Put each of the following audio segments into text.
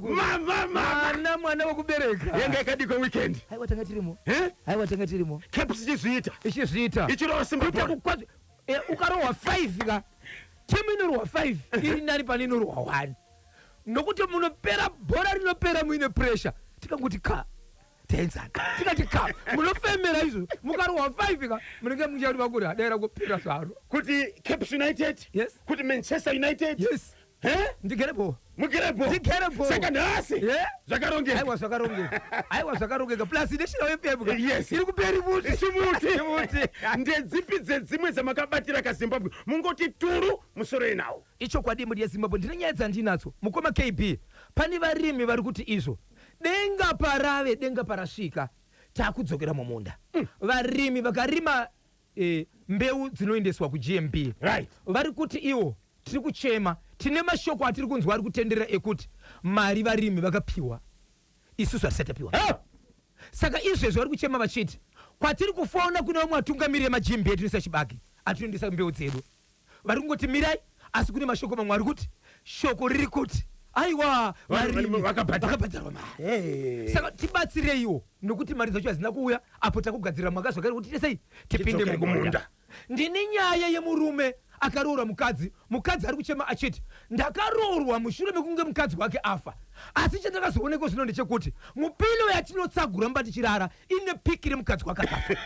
Sekuru. Mama, mama. Mwana mwana wekubereka. Yanga yakadiko weekend. Haiwa tanga tirimo. Eh? Haiwa tanga tirimo. Caps ichizviita. Ichizviita. Ichirova Simba Kuita bhora. kukwadzwa. Eh, ukarohwa 5 ka. Timu inorohwa 5 iri nani pane inorohwa 1. Nokuti munopera bhora rinopera muine pressure. Tikangoti ka. Taenzana. Tikati ka. Munofemera izvo. Mukarohwa 5 ka. Munenge muchati vakuri hadaira kupera zvaro. Kuti Caps United. Yes. Kuti Manchester United. Yes. Eh? Ndigere bho. Mugere bho. Ndigere bho. Saka nhasi. Yeah. Zvakarongeka. Aiwa zvakarongeka. Aiwa zvakarongeka. Plus National FM ka. Yes. Iri kuperi futi. Chimuti. Chimuti. Ndedzipi dzedzimwe dzamakabatira kaZimbabwe? Mungoti turu musoro yenawo. Ichokwadi mhuri yeZimbabwe ndine nyaya dzandinadzo. Mukoma KB, pane varimi vari kuti izvo denga parave denga parasvika takudzokera mumunda. Varimi vakarima e, mbeu dzinoendeswa kuGMB Right. vari kuti iwo tiri kuchema tine mashoko atiri kunzwa ari kutenderera ekuti mari varimi vakapiwa isusu hatisati tapiwa. Ha! Saka izvezvi vari kuchema vachiti kwatiri kufona kune vamwe vatungamiri emajimbi etinoisa chibage atinoendesa mbeu dzedu vari kungoti mirai, asi kune mashoko mamwe ari kuti shoko riri kuti aiwa varimi Vakabhadharwa. vakabhadharwa mari. Saka tibatsireiwo nokuti mari dzacho hadzina kuuya apo takugadzirira mwaka zvakare kuti tiite sei tipinde Tidzokere mumunda. kumunda. Ndine nyaya yemurume akaroora mukadzi, mukadzi ari kuchema achiti ndakaroorwa mushure mekunge mukadzi wake afa, asi chandakazoonekwa zvino ndechekuti mupilo yatinotsagura mumba tichirara ine piki remukadzi wake akafa.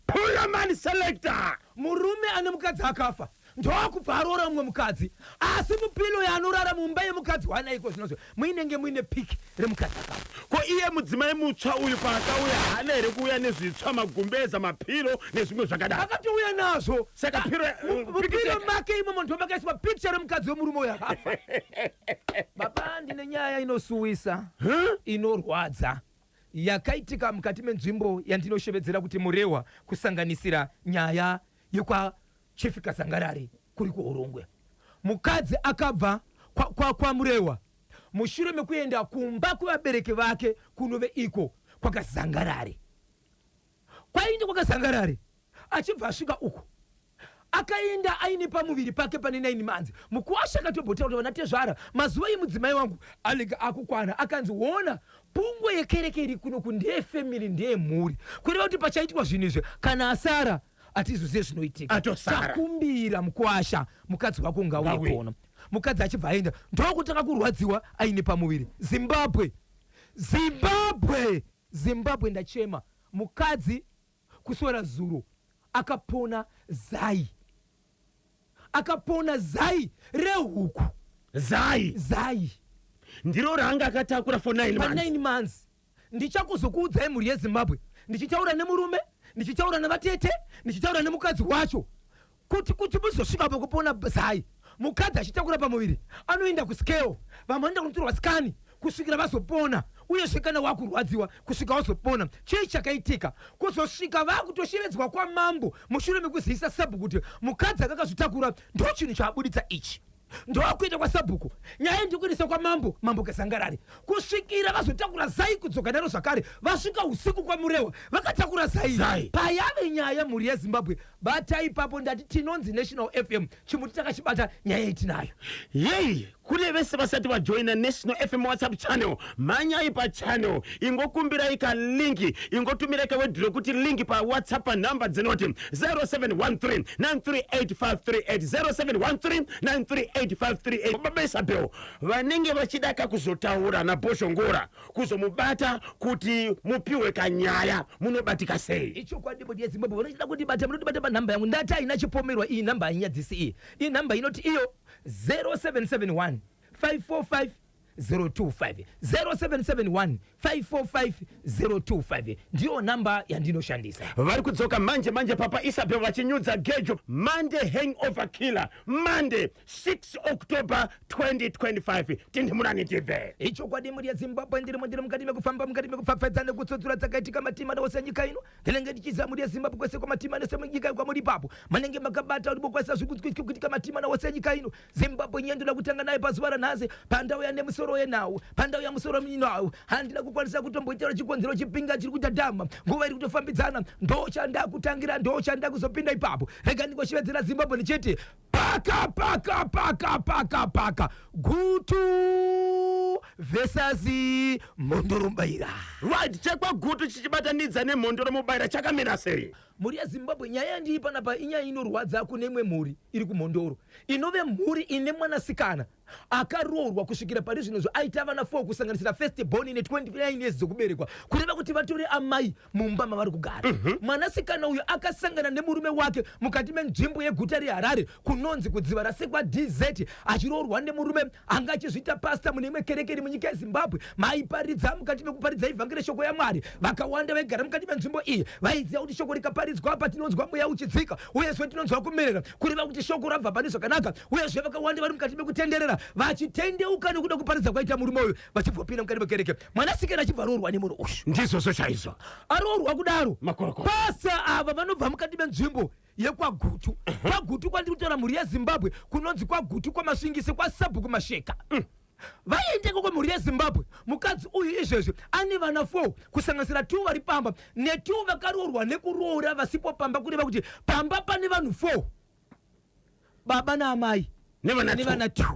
Pullaman selector. Murume ane mukadzi akafa ndokubva aroora mumwe mukadzi, asi mupilo yaanorara mumba yemukadzi waanaiko zvinozvo muinenge muine piki remukadzi akafa. Ko iye mudzimai mutsva uyu paakauya haana here kuuya nezvitsva, magumbeza, mapiro nezvimwe zvakadaro? Akatouya nazvo. Saka piro Mupilo make imomo ndo makaiswa picture remukadzi wemurume uyo akafa. Baba, ndine nyaya inosuwisa inorwadza yakaitika mukati menzvimbo yandinoshevedzera kuti Murehwa, kusanganisira nyaya yekwa Chief Kazangarare kuri kuHorongwe. Mukadzi akabva kwaMurehwa mushure mekuenda kumba kwevabereki vake kunove iko kwaKazangarare. Kwainge kwaKazangarare achibva asvika uku akaenda aine pamuviri pake pane 9 months. Mukuwasha akatombota kuti vana tezvara mazuva emudzimai wangu anenge akukwana, akanzi wona pungwe yekereke iri kuno ku ndeyefamily ndeyemhuri, kureva kuti pachaitwa zvinhu izvi kana asara hatizozive zvinoitika. Atosara. Takumbira mukuwasha mukadzi wako ngauye Ngauye. kuno. Mukadzi achibva aenda ndokutanga kurwadziwa aine pamuviri. Zimbabwe, Zimbabwe, Zimbabwe, ndachema. Mukadzi kuswera zuro akapona zai, akapona zai rehuku. Zai. Zai ndiro raanga akatakura for 9 pa months. 9 months. Ndichakuzokuudzai mhuri yeZimbabwe, ndichitaura nemurume, ndichitaura navatete, ndichitaura nemukadzi wacho kuti muzosvika pakupona zai. Mukadzi achitakura pamuviri anoenda kuscale, vamwe vanoenda kunotorwa skani kusvikira vazopona, uyezve kana wakurwadziwa kusvika wazopona. Chii chakaitika kuzosvika vakutoshevedzwa kwamambo mushure mekuzivisa sabhuku kuti mukadzi akakazvitakura ndo chinhu chaabuditsa ichi, ndokuita kwasabhuku nyaya ndikuendesa kwamambo, mambo Kazangarare, kusvikira vazotakura zai kudzoka naro zvakare. Vasvika usiku kwaMurehwa vakatakura zai. Zai. Payave nyaya mhuri yeZimbabwe, bata ipapo. Ndati tinonzi National FM, chimuti takachibata, nyaya itinayo. Yei, kune vese vasati vajoina National FM WhatsApp channel, mhanyai pachannel, ingokumbirai kalink, ingotumirai kaword rekuti link paWhatsApp panhamba dzinoti 0713 938538, 0713 938538. Baba Isabel vanenge vachida kakuzotaura naBhozhongora, kuzomubata kuti mupiwe kanyaya, munobatika sei? Ichokwadi mhuri yeZimbabwe, vanochida kundibata munotibata panhamba yangu. Ndati haina chipomerwa iyi nhamba, hainyadzisi iyi. Iyi nhamba inoti iyo 0771 545 025, 0771 545 025 ndiyo namba yandinoshandisa. Vari kudzoka manje manje Papa Isabel vachinyudza gejo. Monday hangover killer, Monday 6 October 2025. Tindimurani tibve. Ichokwadi mhuri yeZimbabwe, ndirimo ndiri mukati mekufamba, mukati mekupfapfaidza nekutsotsora dzakaitika matima ose enyika ino. Ndinenge ndichiziva mhuri yeZimbabwe kwese kwamatima nese munyika kwamuri ipapo manenge makabata uri bokwaisa zviri kuitika matima ose enyika ino. Zimbabwe, nyaya ndoda kutanga nayo pazuva ranhasi pandau yane musoro. yamusoro wenhau. Pandau yamusoro wenhau handina kukwanisa kutomboitaura chikonzero chipinga chiri kutadhama. Nguva iri kutofambidzana, ndochandakutangira, ndochandakuzopinda ipapo. Rega ndingoshevedzera Zimbabwe ndichiti paka paka paka paka paka Gutu versus Mhondoro Mubaira. Right, chekwaGutu chichibatanidza neMhondoro Mubaira chakamira sei? Mhuri yeZimbabwe, nyaya yandiri panapa inyaya inorwadza kune imwe mhuri iri kuMhondoro, inove mhuri ine mwanasikana akaroorwa kusvikira pari zvino aita vana 4, kusanganisira first born ine 29 years dzokuberekwa, kureva kuti vatori amai mumba mavari kugara. Mwanasikana uyu akasangana nemurume wake mukati menzvimbo yeguta reHarare kunonzi kudziva rasekwa DZ, achiroorwa nemurume anga achizviita pasta mune imwe kereke iri munyika yeZimbabwe. Maiparidza, mukati mekuparidza ivhangeri, shoko yaMwari, vakawanda vaigara mukati menzvimbo iyi vaiziva kuti shoko rikaparidzwa apa tinonzwa mweya uchidzika, uyezve tinonzwa kumerera, kureva kuti shoko rabva pane zvakanaka. Uyezve vakawanda vari mukati mekutenderera vachitendeuka nekuda kuparidza kwaita murume uyu, vachibvopinda mukati mekereke. Mwanasikana achibva aroorwa nemunhu uyu. Ndizvozvo chaizvo. Aroorwa kudaro, Makorokoro. pasa ava vanobva mukati menzvimbo yekwaGutu. KwaGutu kwandiri kutaura, mhuri yeZimbabwe, kunonzi kwaGutu kwaMasvingise, kwasabhuku Masheka. Vaendeko kwemhuri yeZimbabwe, mukadzi uyu izvezvi ane vana 4, kusanganisira 2 vari pamba ne2 vakaroorwa nekuroora vasipo pamba, kureva kuti pamba pane vanhu 4, baba naamai nevana nevana 2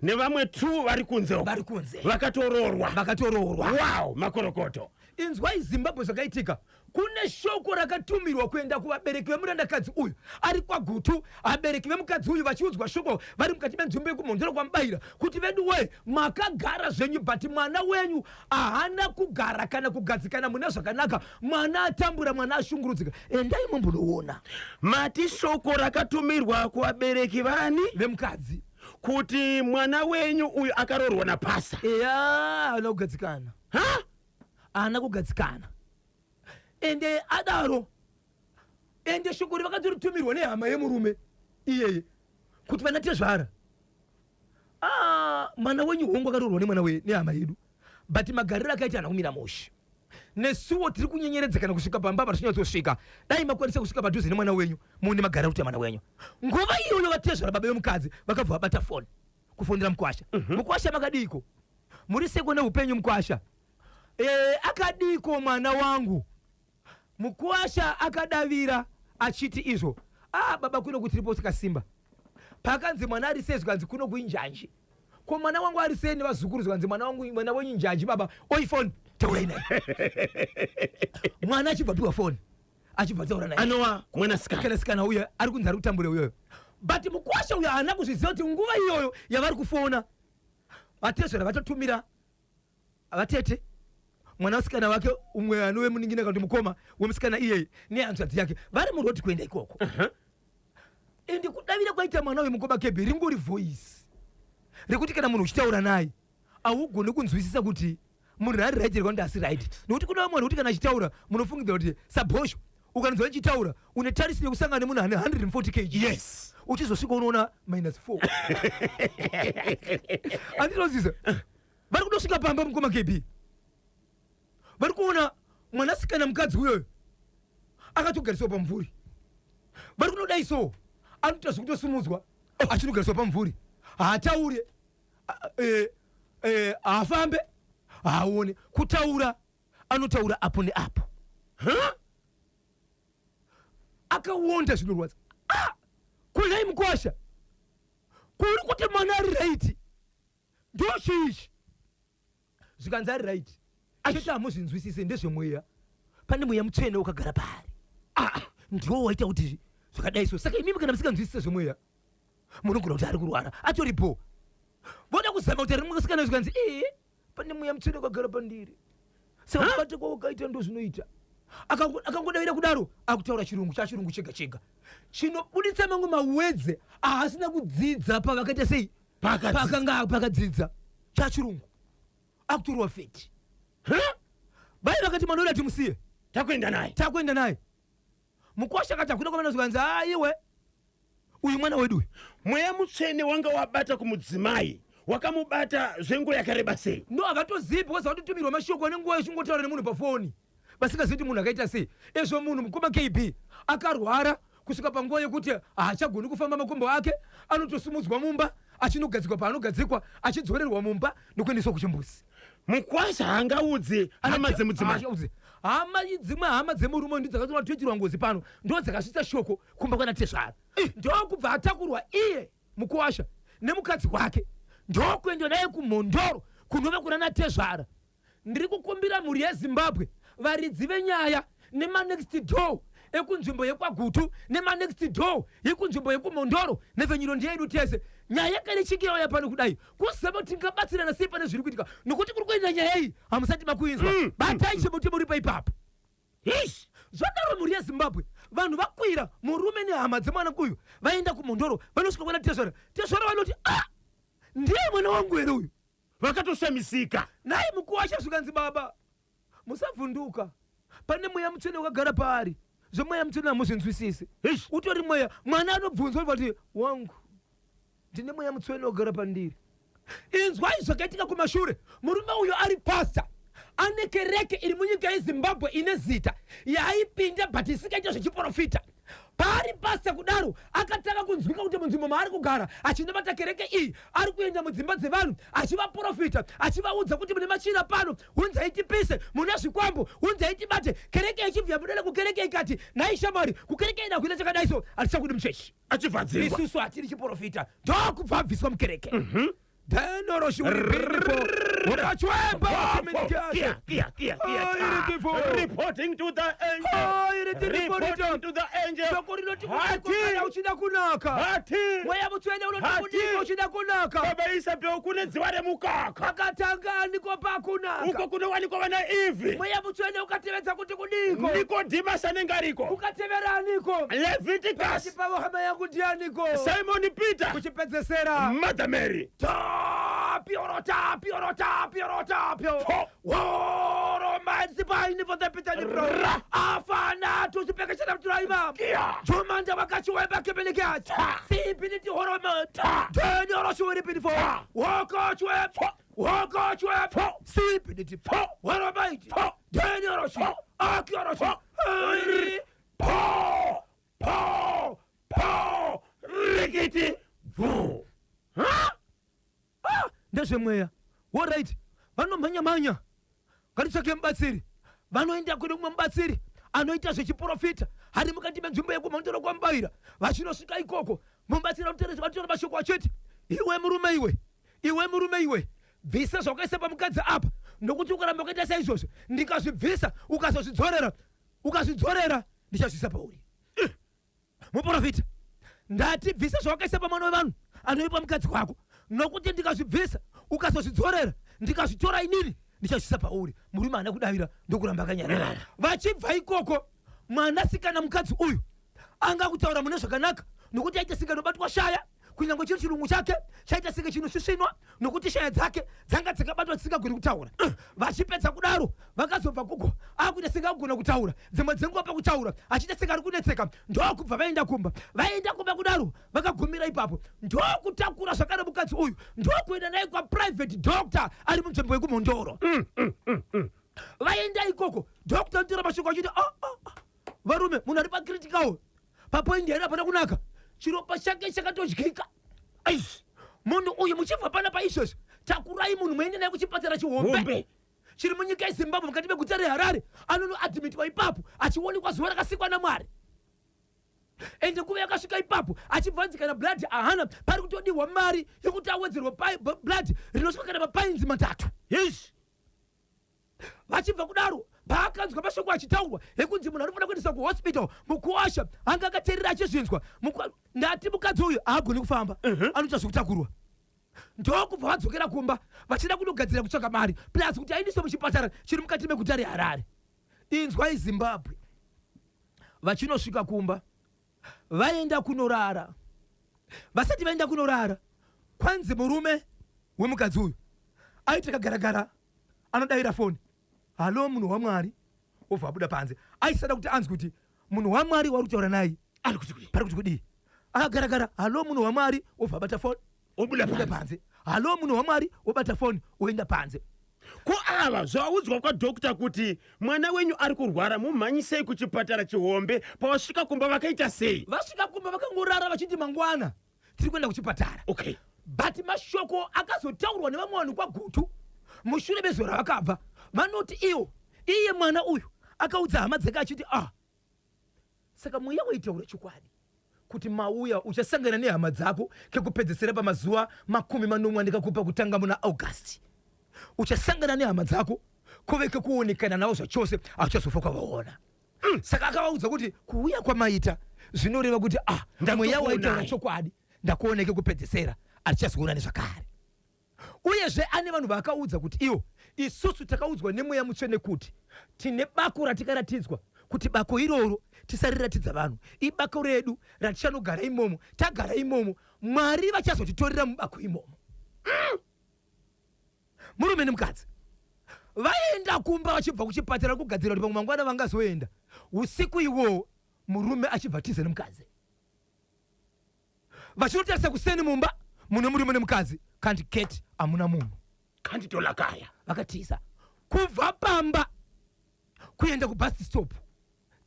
nevamwe 2 vari kunze uko. Vari kunze. Vakatoroorwa. Vakatoroorwa. Wow, makorokoto. Inzwai Zimbabwe, zvakaitika, kune shoko rakatumirwa kuenda kuvabereki vemurandakadzi uyu ari kwaGutu. Vabereki vemukadzi uyu vachiudzwa shoko vari mukati menzvimbo yekuMhondoro kwaMubayira kuti vedu we, makagara zvenyu, but mwana wenyu haana kugara kana kugadzikana mune zvakanaka. Mwana atambura, mwana ashungurudzika, endai mumbonoona. Mati shoko rakatumirwa kuvabereki vani? Vemukadzi. Kuti mwana wenyu uyu akaroorwa napasa. Eya, haana kugadzikana. Ha. Haana kugadzikana, ende adaro, ende shoko rivakatoritumirwa nehama yemurume iyeye kuti vana tezvara, "Ah, mwana wenyu hongu akaroorwa nemwana nehama yedu, but magariro akaita haana kumira mushe. Nesuwo tiri kunyenyeredzekana kusvika pamba patichinyatsosvika. Dai makwanisa kusvika padhuze nemwana wenyu muone magariro kuti mwana wenyu." Nguva iyoyo vatezvara, baba vemukadzi, vakabva vabata foni kufonera mukwasha. "Mukwasha, makadiko? Muri seko neupenyu mukwasha? Akadiko mwana wangu?" Mukwasha akadavira achiti izvo, "A baba, kuno kutiripo tikasimba." Pakanzi mwana ari sei, zvikanzi kuno kuinjanji. "Ko mwana wangu ari sei nevazukuru?" Zvikanzi mwana wangu, mwana wenyu njanji baba, oi foni, taurai naye." Mwana achibva piwa foni, achibva taura naye. Anova mwanasikana. Mwanasikana uyo ari kunzi ari kutambura uyoyo, but mukwasha uyo haana kuzviziva kuti nguva iyoyo yavari kufona vatezvera vatotumira vatete, mwanasikana wake umwe anove munin'ina kana kuti mukoma wemusikana iyeye nehanzvadzi yake vari murodi kuenda ikoko. Ende kudavira kwaita mwana uyu, mukoma Kebhi, ringori voice rekuti kana munhu uchitaura naye haugoni kunzwisisa kuti munhu ari right here kana kuti asi right, nekuti kuna vamwe vanhu kuti kana achitaura munofungidzira kuti sabhosho. Ukanzwa achitaura une tarisiro yekusangana nemunhu ane 140 kg, uchizosvika unoona minus 4. Handinozvisa, vari kutosvika pamba, mukoma KB, vari kuona mwanasikana mukadzi uyoyo akatogariswa pamumvuri. Vari kunodai so, anoita zvekutosimudzwa achinogariswa pamumvuri. Haataure, haafambe, haaone. Kutaura anotaura apo neapo. Huh? Akawonda zvinorwadza. Ah, kunai mukwasha, kuri kuti mwana ari right, ndochiichi? Zvikanzi ari right chete, hamuzvinzwisise, ndezvemweya. Pane mweya mutsvene wakagara paari. Ah, ndiwo waita kuti zvakadai so. Saka imimi kana musinganzwisise zvemweya munogona kuti ari kurwara, atoripo. Voda kuzama kuti ari musikana, zvikanzi ee, pane mweya mutsvene wakagara pandiri, saka kubata kwawakaita ndo zvinoita. Akangodavira kudaro, akutaura chirungu chachirungu chega chega chinobuditsa mamwe mawedze aasina kudzidza pavakaita sei. Pakadzidza. Pakanga pakadzidza chachirungu, akutorwa feti. Vai vakati mwana uyu atimusiye. Takuenda naye. Takuenda naye. Mukwasha akati hakuna kwamana, zvikanzi aiwe, uyu mwana wedu uyu. Mweya mutsvene wanga wabata kumudzimai, wakamubata zvenguva yakareba sei? No, havatozivi because vatotumirwa mashoko nenguva yechingotaura nemunhu pafoni, vasingazivi kuti munhu akaita sei. Ezvo munhu, mukoma KB, akarwara kusvika panguva yekuti haachagoni kufamba, makumbo ake anotosimudzwa mumba. Achinogadzikwa paanogadzikwa, achidzorerwa mumba nokuendeswa kuchimbuzi. Mukwasha haangaudzi hama dzemudzimai. Achaudzi. Hama, dzimwe hama dzemurume ndi dzakatona toitirwa ngozi pano, ndo dzakasvitsa shoko kumba kwana tezvara. Ndokubva atakurwa iye mukuwasha nemukadzi wake, ndokuenda naye kuMhondoro kunove kuna natezvara. Ndiri kukumbira mhuri yeZimbabwe, varidzi venyaya nemanext door ekunzvimbo yekwaGutu nemanext door yekunzvimbo yekuMhondoro, nhepfenyuro ndeyedu tese. Nyaya yakane chinge yauya pano kudai, kuziva kuti tingabatsirana sei pane zviri kuitika, nokuti kuri kuenda nyaya iyi hamusati makuinzwa. Batai chimuti muripo ipapo. Ish! Zvadaro, mhuri yeZimbabwe, vanhu vakwira murume nehama dzemwana uyu, vaenda kuMhondoro, vanosvika kwana tezvara. Tezvara vanoti, "A, ndiye mwana wangu here uyu?" Vakatoshamisika. Naye mukuwasha zvikanzi, "Baba, musavhunduka, pane mweya mutsvene wakagara paari. Zvemweya mutsvene hamuzvinzwisisi." Ish! Utori mweya. Mwana anobvunzwa kuti, "Wangu, ndine mweya mutsvene wagara pandiri." Inzwai zvakaitika kumashure. Murume uyu ari pasta, ane kereke iri munyika yeZimbabwe ine zita yaaipinda, but isingaita zvechiprofita. Paari pasta kudaro, akatanga kunzwika kuti munzvimbo maari kugara achinobata kereke iyi, ari kuenda mudzimba dzevanhu achivaprofita, achivaudza kuti mune machira pano, hunzai tipise, mune zvikwambo, hunzai tibate. Kereke ichibva yabudana kukereke ikati, "Nhai shamwari, kukereke ida kuita chakadai, so hatichakudi muchechi." Achibva adzingwa. "Isusu hatiri chiprofita." Ndokubva abviswa mukereke. Tendoroshiuripindifo Kia, kia, kia, kia, Ah, irikifo. Reporting to the angel. Ah, iriti Reporting reporting. to the angel. Shoko rinoti Hati. kudiko uchida kunaka. Hati. Mweya mutsvene unoti Hati. kudiko uchida kunaka. Baba Isabel, kune dziva remukaka. Akatanga aniko pakunaka. Uko kunowanikwa vana Ivhi. Mweya mutsvene ukatevedza kuti kudiko. Nikodhimas anenge ariko. Ukatevera aniko? Leviticus. Pakati pavo, hama yangu, ndianiko? Simon Peter. Kuchipedzesera. Mother Mary. Tapio, tapio, tapio, tapio. Po. Woro mansipaini for the pitani bro. Ra. Afana tusipekeshana mturaima. Kia. Jumanda wakachiweba kepelekea. Ta. Sipiniti horoma. Ta. Teni oroshuwiri pinifo. Ta. Wokochwe. Po. Wokochwe. Po. Sipiniti. Po. Woromaiti. Po. Teni oroshi. Po. Aki oroshi. Po. Po. Po. Po. Rikiti. Bvu. Ha? Ah, ndezvemweya. Alright, vanomhanya-mhanya, ngatitsvake mubatsiri. Vanoenda kune mumwe mubatsiri anoita zvechiprofita hari mukati menzvimbo yekuMhondoro kwaMubayira. Vachinosvika ikoko, mubatsiri vanotora mashoko achiti, "Iwe murume iwe, iwe murume iwe, bvisa zvawakaisa pamukadzi apa, nokuti ukaramba wakaita saizvozvo, ndikazvibvisa ukazozvidzorera, ukazvidzorera ndichazvisa pauri." Muprofita, ndati bvisa zvawakaisa pamwana wevanhu anoipa mukadzi wako, nokuti ndikazvibvisa ukazozvidzorera, ndikazvitora inini, ndichazvisa pauri. Murume haana kudavira, ndokuramba akanyarara. Vachibva ikoko, mwanasikana mukadzi uyu anga kutaura mune zvakanaka, nokuti aita singe anobatwa shaya, kunyange chiri chirungu chake chaita senge chinosvisvinwa, nokuti shaya dzake dzanga dzakabatwa dzisingagoni kutaura. Vachipedza kudaro, vakazobva kugo akuita senge akugona kutaura, dzimwe dzenguva pakutaura achiita senge ari kunetseka. Ndokubva vaenda kumba. Vaenda kumba kudaro, vakagumira ipapo. Ndokutakura zvakare mukadzi uyu, ndokuenda naye kwaprivate doctor ari munzvimbo yekuMhondoro. Vaenda ikoko, doctor anotora mashoko achiti, "Ah, ah, ah. Varume, munhu ari pacritical papoint here, hapana kunaka, chiropa chake chakatodyika. Aish. Munhu uyu, muchibva pana paizvozvo, takurai munhu muende naye kuchipatara chihombe Hombe. chiri munyika yeZimbabwe, mukati meguta reHarare. Anonoadmitwa ipapo achionekwa zuva rakasikwa naMwari." Ende nguva yakasvika ipapo, achibvanzi kana blood ahana, pari kutodiwa mari yekuti awedzerwe blood rinosvika kana mapainzi 3. Yes. Vachibva kudaro, paakanzwa mashoko achitaurwa ekunzi munhu anofanira kuendeswa kuhospital, mukuwasha anga akateerera achizvinzwa. Ndati mukadzi uyu haagoni kufamba, anoita zvekutakurwa. Ndokubva vadzokera kumba vachida kunogadzira kutsvaka mari plus kuti aendeswe muchipatara chiri mukati meguta reHarare. Inzwai Zimbabwe, vachinosvika kumba, vaenda kunorara. Vasati vaenda kunorara, kwanzi murume wemukadzi uyu aiti kagaragara anodayira foni, "Hello, munhu waMwari," obva abuda panze. Aisada kuti anzwi kuti munhu waMwari wari kutaura naye Ari kuti kudii? pari kuti kudii. Akagaragara, "Hello, munhu waMwari," obva abata foni, Obuda obuda panze. panze. "Hello, munhu waMwari," obata foni, oenda panze. Ko ava zvaudzwa kwadoctor kuti mwana wenyu ari kurwara, mumhanyisei kuchipatara chihombe, pavasvika kumba vakaita sei? Vasvika kumba, vakangorara vachiti mangwana tiri kuenda kuchipatara. But mashoko akazotaurwa nevamwe vanhu kwaGutu mushure mezuva ravakabva, vanoti iwo iye mwana uyu akaudza hama dzake achiti, ah, saka mweya waitaura chokwadi kuti mauya uchasangana nehama dzako kekupedzesera pamazuva 70 andikakupa kutanga muna August. Uchasangana nehama dzako kuve kekuonekana navo zvachose, hauchazofa kwavaona. Saka akavaudza kuti kuuya kwamaita zvinoreva kuti ah, mweya waitaura chokwadi, ndakuona kekupedzesera, hatichazoonani zvakare. Uyezve ane vanhu vaakaudza kuti iwo isusu takaudzwa nemweya mutsvene kuti tine bako ratikaratidzwa, kuti bako iroro tisariratidza vanhu, ibako redu ratichanogara imomo. Tagara imomo, Mwari vachazotitorera mubako imomo. Murume nemukadzi vaenda kumba vachibva kuchipatara kugadzira kuti pamwe mangwana vangazoenda. Usiku iwowo murume achibva tiza nemukadzi, vachinotarisa kuseni mumba mune murume nemukadzi, kanti gate hamuna munhu. Kanditolakaya. Vakatiza kubva pamba kuenda kubus stop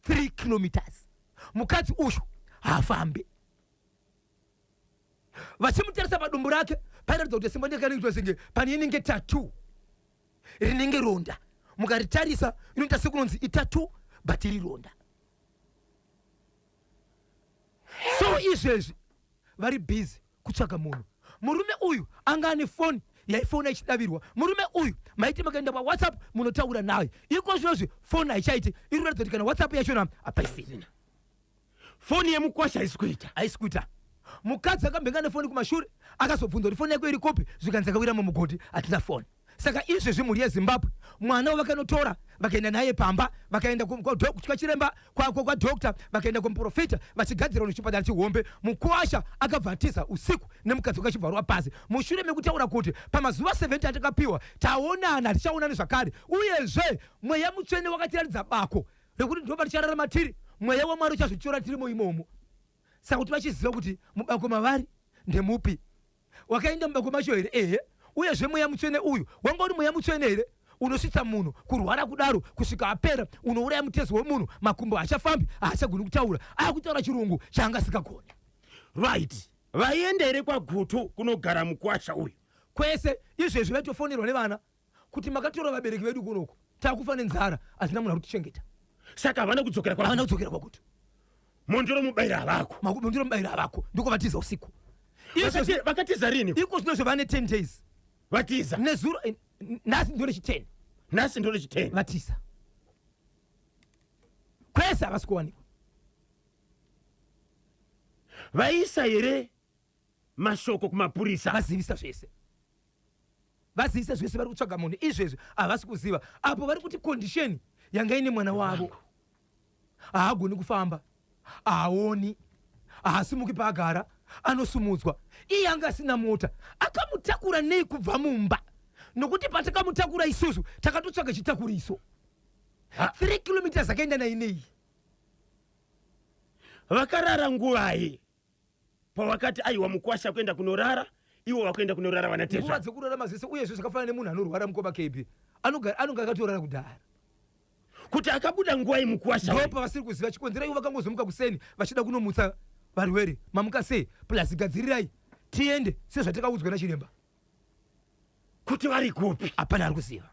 3 kilometers. Mukadzi uyu haafambi. Vachimutarisa padumbu rake pairatidza kuti simba ndekanoitwa senge pane inenge tattoo rinenge ronda. Mukaritarisa inoita sekunonzi itattoo, but iri ronda. So izvezvi vari busy kutsvaga munhu. Murume uyu anga ane foni yaifona ichidavirwa. Murume uyu maiti makaenda paWhatsApp munotaura naye. Iko zvinozvi foni haichaiti, iri kuratidza kuti kana WhatsApp yachona hapaisina. Foni yemukwasha haisi kuita. Haisi kuita. Mukadzi akambenge ane foni kumashure, akazobvunza kuti foni yako iri kupi, zvikanzi akawira mumugodhi, hatina foni. Saka izvezvi mhuri yeZimbabwe, mwana wavakanotora vakaenda naye pamba, vakaenda kwachiremba, kwadokta, vakaenda kumuprofita, vachigadzira kuchipatara chihombe. Mukwasha akabva atiza usiku nemukadzi wakachibvarwa pasi mushure mekutaura kuti pamazuva 70 atakapiwa taonana, hatichaonani zvakare. Uyezve mweya mutsvene wakatiratidza bako rekuti ndo patichararama tiri, mweya waMwari uchazotitora tirimo imomo. Saka kuti vachiziva kuti mubako mavari ndemupi, wakaenda mubako macho here? Ehe. Uyezve mweya mutsvene uyu wanga uri mweya mutsvene here unosvitsa munhu kurwara kudaro kusvika apera, unouraya mutezo wemunhu, makumbo haachafambi, haachagoni kutaura, akutaura chirungu chaanga asingagoni? Right, vaenda here kwaGutu kunogara mukwasha uyu? Kwese. Izvezvi vaitofonerwa nevana kuti makatora vabereki vedu kunoku, takufa nenzara, hatina munhu ari kutichengeta. Saka havana kudzokera? Havana kudzokera kwaGutu. Mondoro mubayiro havako. Mondoro mubayiro havako, ndiko vatiza usiku. Vakatiza rini? Iko zvinozvo vane 10 days. Vatiza. Nezuro, nhasi ndo rechi10. Nhasi ndo rechi10. Vatiza kwese, havasi kuwanikwa. Vaisa here mashoko kumapurisa? Vazivisa zvese, vazivisa zvese. Vari kutsvaga munhu izvezvi, havasi kuziva apo vari kuti condition yanga ine mwana wavo, haagoni kufamba, haaoni, haasimuki paagara, anosumudzwa. Iye anga asina mota, akamutakura nei kubva mumba? Nokuti patakamutakura isusu takatotsvaga chitakuriso. 3 kilometers akaenda nai nei? Vakarara nguvai pawakati aiwa, mukwasha kuenda kunorara, ivo vakuenda kunorara Nguva vanatezva? Dzekurarama zvese. Uyezve zvakafanana nemunhu anorwara, mukoma KB, anonga akatorara kudhara. Kuti akabuda nguvai mukwasha uyu? Ndopa vasiri kuziva chikonzero. Ivo vakangozomuka kuseni vachida kunomutsa varwere, mamuka sei, plus gadzirirai tiende sezvatakaudzwa nachiremba. Kuti vari kupi? Hapana ari kuziva.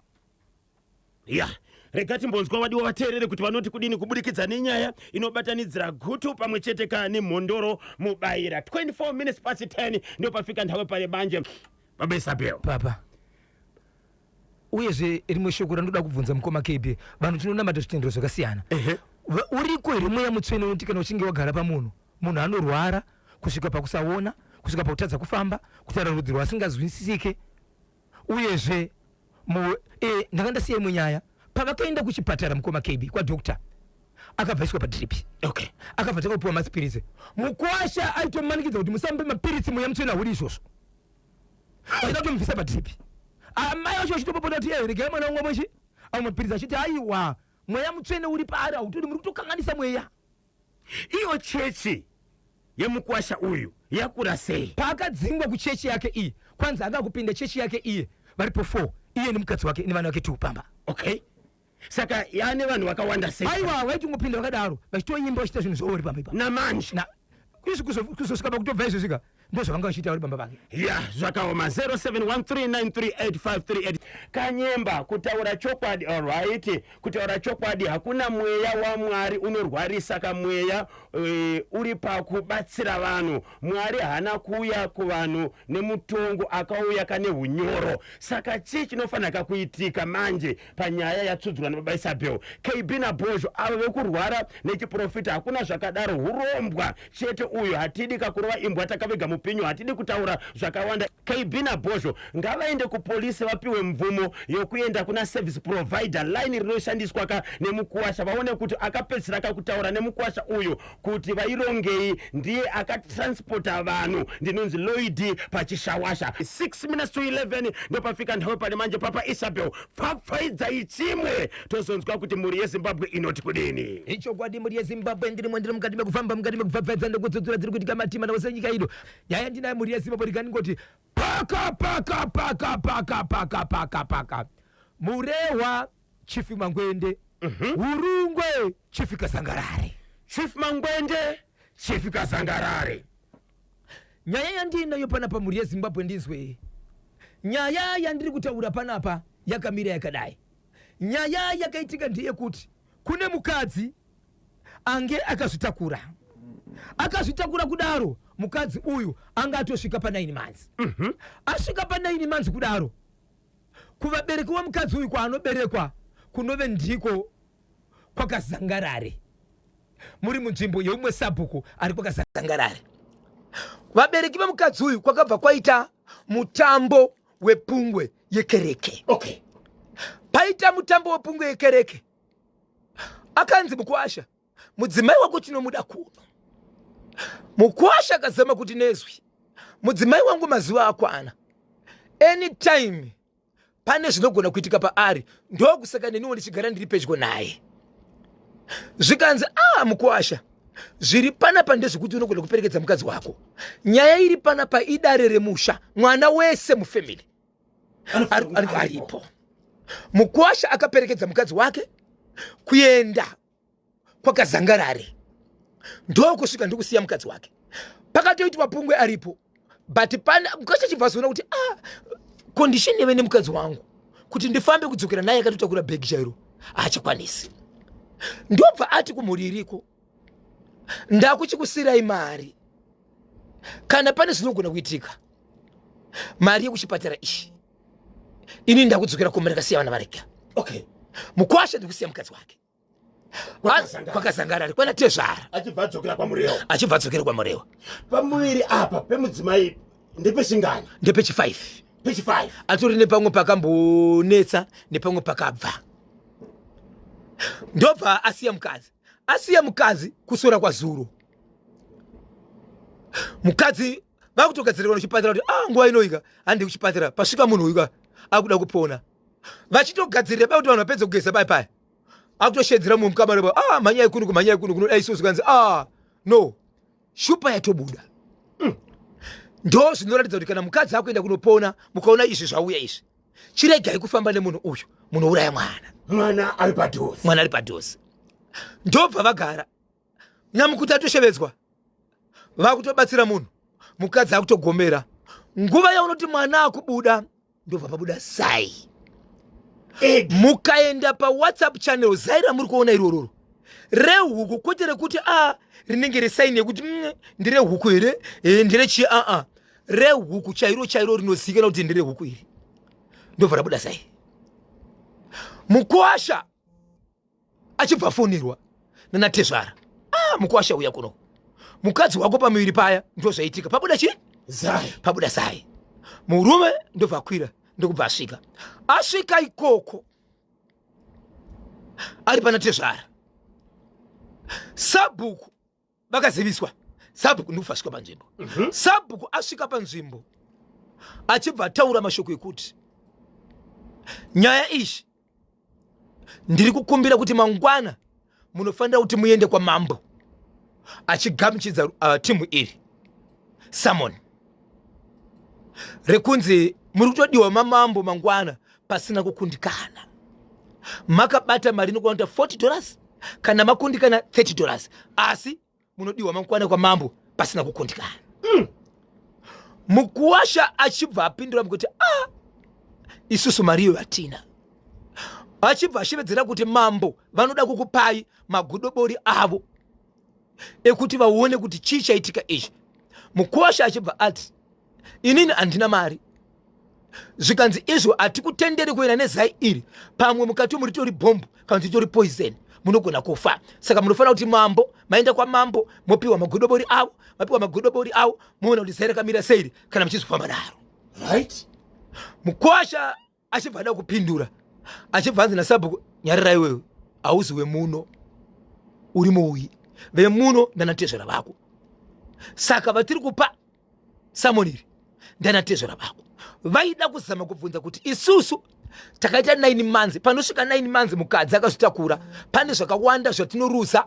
Ya, rega timbonzwa vadiwa vateerere kuti vanoti kudini kubudikidza nenyaya inobatanidzira Gutu pamwe chete ka neMhondoro Mubayira. 24 minutes past 10 ndopafika nthawe pale banje, baba Isabel. Papa, uyezve rimwe shoko randoda kubvunza mukoma KB, vanhu tinonamata zvitendero zvakasiyana. Uriko here mweya mutsvene unoti kana uchinge wagara pamunhu, munhu anorwara kusvika pakusaona, kusvika pakutadza kufamba, kutaura rudzi rwasingazwisisike? Uyezve ndanga ndasiya imwe nyaya pavakaenda kuchipatara, mukoma KB, kwadokta, akabva aiswa padrip. Akabva tanga kupiwa mapiritsi. Mukwasha aitomanikidza kuti musamupe mapiritsi, mweya mutsvene hauri izvozvo, achida kutomubvisa padrip. Amai vacho vachitopopota kuti, "Eh, regai mwana wangu amwechi amwe mapiritsi," achiti, "Aiwa, mweya mutsvene uri paari hautodi, muri kutokanganisa mweya." Iyo chechi yemukwasha uyu yakura sei? Paakadzingwa kuchechi yake iyi, kwanzi anga kupinda chechi yake iye varipo 4, iye nemukadzi wake nevana vake 2 pamba. Okay, saka yaane vanhu vakawanda sei? Aiwa, vaitingopinda vakadaro, vachitoimba, vachiita zvinhu zvavo vari pamba ipapo. Namanje? Izvi kuzosvika pakutobva izvezvika. Ndozvavanga vachiita vari bamba vake. Ya, zvakaoma. 0713938538. Kanyemba, kutaura chokwadi, alright, kutaura chokwadi, hakuna mweya waMwari unorwarisa. Kamweya uri pakubatsira vanhu. Mwari haana kuuya kuvanhu nemutongo, akauya kane unyoro. Saka chii chinofanira kuitika manje panyaya yatsudzurwa nababa Isabel? KB naBhozho, avo vekurwara nechiprofita, hakuna zvakadaro, urombwa chete uyu. Hatidi kakurova imbwa takaviga mupinyu, hatidi kutaura zvakawanda. KB naBhozho ngavaende kupolisi, vapiwe mvumo yokuenda kuna service provider line rinoshandiswa ka nemukuwasha, vaone kuti akapedzisira kakutaura nemukuwasha uyu kuti vairongei, ndiye akatransporta vanhu. Ndinonzi Lloyd paChishawasha. 6 minutes to 11 ndopafika nthawe pane manje. Papa Isabel, pfapfaidzai chimwe, tozonzwa kuti mhuri yeZimbabwe inoti kudini. Ichokwadi, mhuri yeZimbabwe, ndirimo, ndiri mukati mekufamba, mukati mekupfapfaidza nekudzudzura dziri kuitika matima nawose nyika ino. Nyaya ndinayo, mhuri yeZimbabwe, ndikandingoti paka paka paka paka paka paka paka. Murehwa, Chief Mangwende, Hurungwe, Chief Kazangarare. Chief Mangwende, Chief Kazangarare. Nyaya yandinayo panapa, mhuri yeZimbabwe, ndinzwe. Nyaya yandiri kutaura panapa yakamira yakadai. Nyaya yakaitika ndeyekuti kune mukadzi ange akazvitakura. Akazvitakura kudaro, mukadzi uyu anga atosvika pa9 months. Asvika pa9 months kudaro, kuvabereki wemukadzi uyu kwaanoberekwa, kunove ndiko kwakaZangarare, muri munzvimbo yeumwe sabhuku ari kwakaZangarare, vabereki vemukadzi uyu kwakabva kwaita mutambo wepungwe yekereke. Paita mutambo wepungwe yekereke, akanzi, "Mukwasha, mudzimai wako tinomuda kuno." Mukwasha akazama kuti, "Nezwi, mudzimai wangu mazuva akwana, anytime pane zvinogona kuitika paari, ndokusaka neniwo ndichigara ndiri pedyo naye." Zvikanzi, "A ah, mukwasha, zviri panapa ndezvekuti unogona kuperekedza mukadzi wako. Nyaya iri panapa idare remusha, mwana wese mufamily aripo." Mukwasha akaperekedza mukadzi wake kuenda kwakaZangarare, ndokusvika ndokusiya mukadzi wake. Pakatoitwa pungwe aripo, but pana mukwasha chibva azoona kuti, ah, condition yave nemukadzi wangu, kuti ndifambe kudzokera naye akatotakura bhegi chairo, haachakwanisi. Ndobva ati kumhuri iriko, "Ndakuchikusirai mari, kana pane zvinogona kuitika, mari yekuchipatara ishi. Ini ndakudzokera kumba, ndakasiya vana varega." Mukwasha ndikusiya mukadzi wake kwakaZangarari kwana tezvara. Achibva adzokera kwaMurewa. Achibva adzokera kwaMurewa. Pamuviri apa pemudzimai ndepechingani? Ndepechi5. Pechi5. Atori nepamwe pakambonetsa, nepamwe pakabva. Ndobva asiya mukadzi. Asiya mukadzi kusora kwazuro, mukadzi vakutogadzirirwa kuchipatara kuti, ah, nguva inoika handi kuchipatara. Pasvika munhu uyuka akuda kupona, vachitogadzirira ba kuti vanhu vapedze kugeza pai paya, akutoshedzera mumwe mukamara, "Ah, mhanyai kuno, mhanyai kuno, kunodai so." Zvikanzi, "Ah, no, shupa yatobuda." Ndo zvinoratidza kuti kana mukadzi akuenda kunopona, mukaona izvi zvauya izvi, chiregai kufamba nemunhu uyu, munouraya mwana. Mwana ari padhuze. Mwana ari padhuze. Ndobva vagara, nyamukuti atoshevedzwa, vakutobatsira munhu, mukadzi akutogomera. Nguva yaunoti mwana akubuda, ndobva pabuda zai. Mukaenda paWhatsApp channel, zai ramuri kuona irororo rehuku, kwete rekuti a rinenge resaini yekuti nderehuku here, nderechii. Aa, rehuku chairo chairo, rinozivikanwa kuti nderehuku iri. Ndobva rabuda zai. Mukwasha achibva afonirwa nanatezvara, "Ah, mukwasha, uya kuno, mukadzi wako pamuviri paya ndo zvaitika, pabuda chii?" Zai. Pabuda zai. Murume ndobva akwira, ndokubva asvika. Asvika ikoko, ari pana tezvara, sabhuku vakaziviswa. Sabhuku ndikubva asvika panzvimbo. Sabhuku asvika panzvimbo, achibva ataura mashoko ekuti, "Nyaya izvi ndiri kukumbira kuti mangwana munofanira kuti muende kwamambo." Achigamuchidza timu iri summon rekunzi muri kutodiwa mamambo mangwana pasina kukundikana, makabata mari inokwana $40, kana makundikana $30, asi munodiwa mangwana kwamambo pasina kukundikana. Mukuwasha achibva apindura kuti a ah, isusu mari iyo hatina. Achibva ashevedzera kuti mambo vanoda kukupai magudobori avo ekuti vaone kuti chii chaitika ichi. Mukuwasha achibva ati inini handina mari. Zvikanzi izvo hatikutenderi kuenda nezai iri, pamwe mukati umu ritori bhombu kana kuti ritori poison, munogona kufa. Saka munofanira kuti mambo maenda kwamambo mopiwa magodobori avo, mapiwa magodobori avo moona kuti zai rakamira seiri kana muchizofamba naro. Right. Mukwasha achibva ada kupindura achibva anzi nasabhuku, nyarira iwewe, hauzi wemuno, uri muuyi, vemuno ndanatezvera vako, saka vatiri kupa samoni iri ndanatezvera vako. Vaida kuzama kubvunza kuti isusu takaita 9 months, panosvika 9 months mukadzi akazvitakura pane zvakawanda zvatinoruza.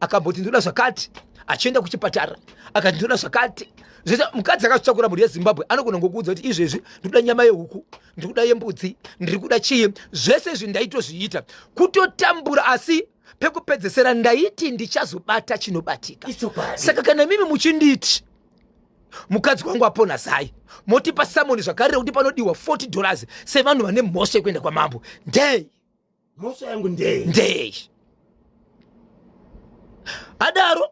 Akamboti ndoda zvakati, achienda kuchipatara akati ndoda zvakati. Zvese mukadzi akazvitakura mhuri yeZimbabwe anogona ngokuudza kuti izvezvi ndikuda nyama yehuku, ndikuda yembudzi, ndiri kuda chii, zvese izvi ndaitozviita kutotambura, asi pekupedzesera ndaiti ndichazobata chinobatika. Saka kana mimi muchinditi mukadzi wangu apona zai, motipa samoni zvakare rekuti panodiwa $40 sevanhu vane mhosva yekuenda kwamambo, ndei mhosva yangu? Ndei ndei? Adaro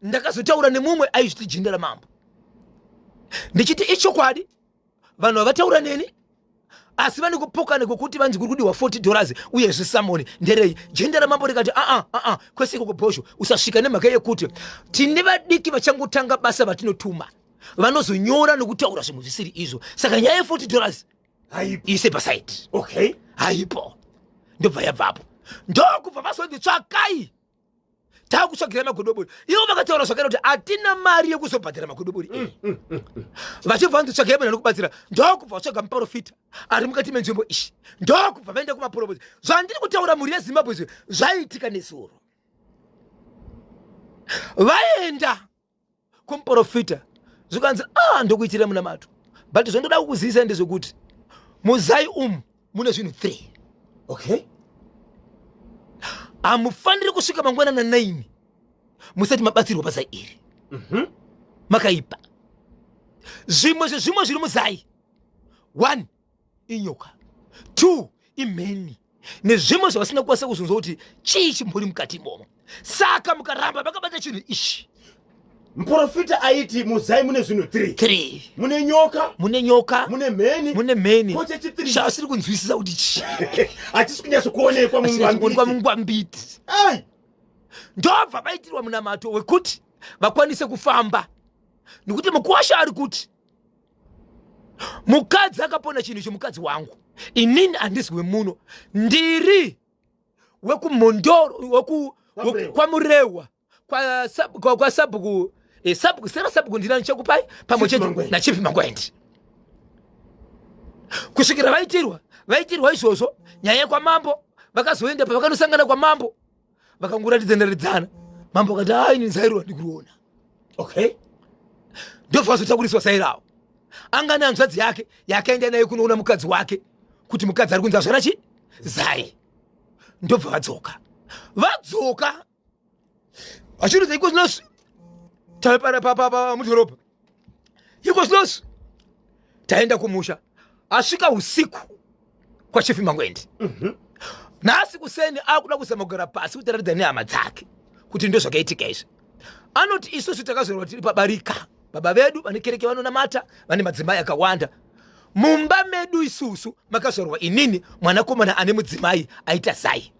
ndakazotaura nemumwe aizviti jinda ramambo, ndichiti ichokwadi vanhu vavataura neni, asi vane kupokana kwekuti vanzi kuri kudiwa $40 uyezve samoni nderei. Jinda ramambo rikati aa aa, kwese ikoko bhozho usasvika, nemhaka yekuti tine vadiki vachangotanga basa vatinotuma vanozonyora nokutaura zvimwe zvisiri izvo, saka nyaya ye$40 ise paside. Okay. Haipo. Ndobva yabvapo, ndokubva vazonzi tsvakai, takutsvagira magodobori. Ivo vakataura zvakare kuti hatina mari yekuzobhadhara magodobori mm, mm, mm, vachibva vanzi tsvagai munhu anokubatsira, ndokubva vatsvaga muprofita ari mukati menzvimbo ishi, ndokubva vaenda kumaprofita. Zvandiri kutaura mhuri yeZimbabwe izvi zvaitika nezuro. Vaenda kumuprofita zvikanzi ah, ndokuitira munamato, but zvondoda kukuzivisa ndezvekuti muzai umu mune zvinhu 3. Okay. Hamufaniri kusvika mangwana na 9 musati mabatsirwa pazai iri. Makaipa. Zvimwe zvezvimwe zviri muzai, 1 inyoka, 2 imheni, nezvimwe zvavasina kukwanisa kuzonzwa kuti chii chimbori mukati imomo. Saka mukaramba makabata chinhu ichi, Muprofita aiti muzai mune zvinhu 3. 3. Mune nyoka, mune nyoka, mune mheni, mune mheni. Ko chechithree? Chavasiri kunzwisisa kuti chii. Hachisi kunyatsokuonekwa. Kuonekwa mungwambiti. Ai. Ndobva vaitirwa munamato wekuti vakwanise kufamba, nekuti mukuwasha ari kuti mukadzi akapona chinhu icho mukadzi wangu, inini handisi wemuno, ndiri wekuMhondoro, kwaMurehwa, kwasabhuku sabhuku sera sabhuku ndinani chekupai pamwe chete naChief Mangwendi. Kusvikira vaitirwa izvozvo, nyaya yekwamambo vakazoenda, pavakanosangana kwamambo vakangoratidzana mambo akati ai, ini zairwa ndikuriona. Okay. Ndobva vazotakuriswa zai ravo. Anga nehanzvadzi yake yakaenda naye kunoona mukadzi wake kuti mukadzi ari kunzi azvara chi zai. Ndobva vadzoka vachiridza iko zvinozvi mudhorobha, iko zvinozvi taenda kumusha. Asvika usiku kwaChief Mangwendi. Nhasi kuseni akuda kuzama kugara pasi kuti aratidza nehama dzake kuti ndo zvakaitika izvi. Anoti isusu takazorwa tiri pabarika, baba vedu vane kereke, vanonamata, vane madzimai akawanda. Mumba medu isusu makazvarwa inini, mwanakomana ane mudzimai aita zai,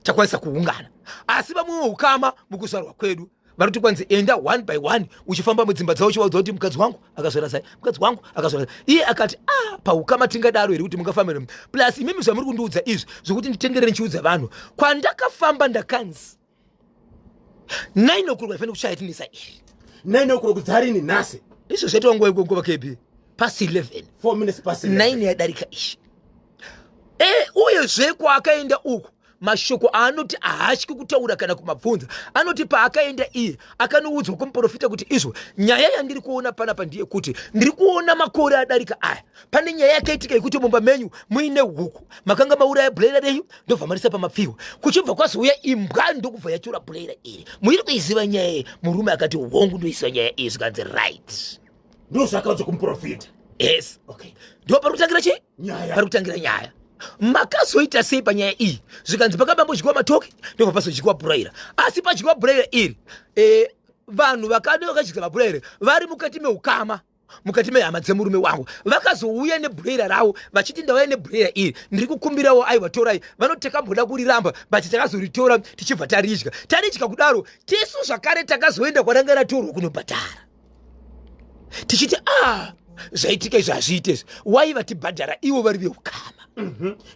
takwanisa kuungana, asi vamwe ukama mukuzvarwa kwedu vari kuti kwanzi enda one by one uchifamba mudzimba dzavo uchivaudza kuti mukadzi wangu akazvara zai, mukadzi wangu akazvara zai. Iye akati ah, paukama tingadaro here kuti mungafamba here? Plus imimi zvamuri kundiudza izvi zvokuti nditendere ndichiudza vanhu kwandakafamba, ndakanzi 9 o'clock haifaniri kushaya tinisa iri. 9 o'clock dzarini nhasi? Izvo zvaitwa nguva nguva KB past 11. 4 minutes past 11. 9 yadarika ishi. Uyezve kwaakaenda uku mashoko aanoti haatyi kutaura kana kumabvunza. Anoti paakaenda iye akanoudzwa kumuprofita kuti izvo nyaya yandiri kuona panapa ndeyekuti ndiri kuona makore adarika aya pane nyaya yakaitika yekuti mumba menyu muine huku, makanga mauraya bhurera renyu, ndobva marisa pamapfihwa, kuchibva kwazouya imbwa ndokubva yatora bhurera iri. Muiri kuiziva nyaya iyi? Murume akati hongu, ndoiziva nyaya iyi. Zvikanzi right. Ndozvakaudzwa kumuprofita. Yes. Okay. Ndo pari kutangira chii? Nyaya. Pari kutangira nyaya. Makazoita sei panyaya iyi? Zvikanzi pakabambodyiwa matoki, ndobva pazodyiwa bhuraira. Asi padyiwa bhuraira iri, vanhu vakade vakadya mabhuraira vari mukati meukama, mukati mehama dzemurume wangu, vakazouya nebhuraira ravo vachiti ndauya nebhuraira iri, ndiri kukumbirawo, aiwa torai. Vanoti takamboda kuriramba, but takazoritora tichibva taridya. Taridya kudaro, tisu zvakare takazoenda kwaranga ratorwa kunobhadhara, tichiti zvaitika izvi hazviite izvi, wai vatibhadhara ivo vari veukama.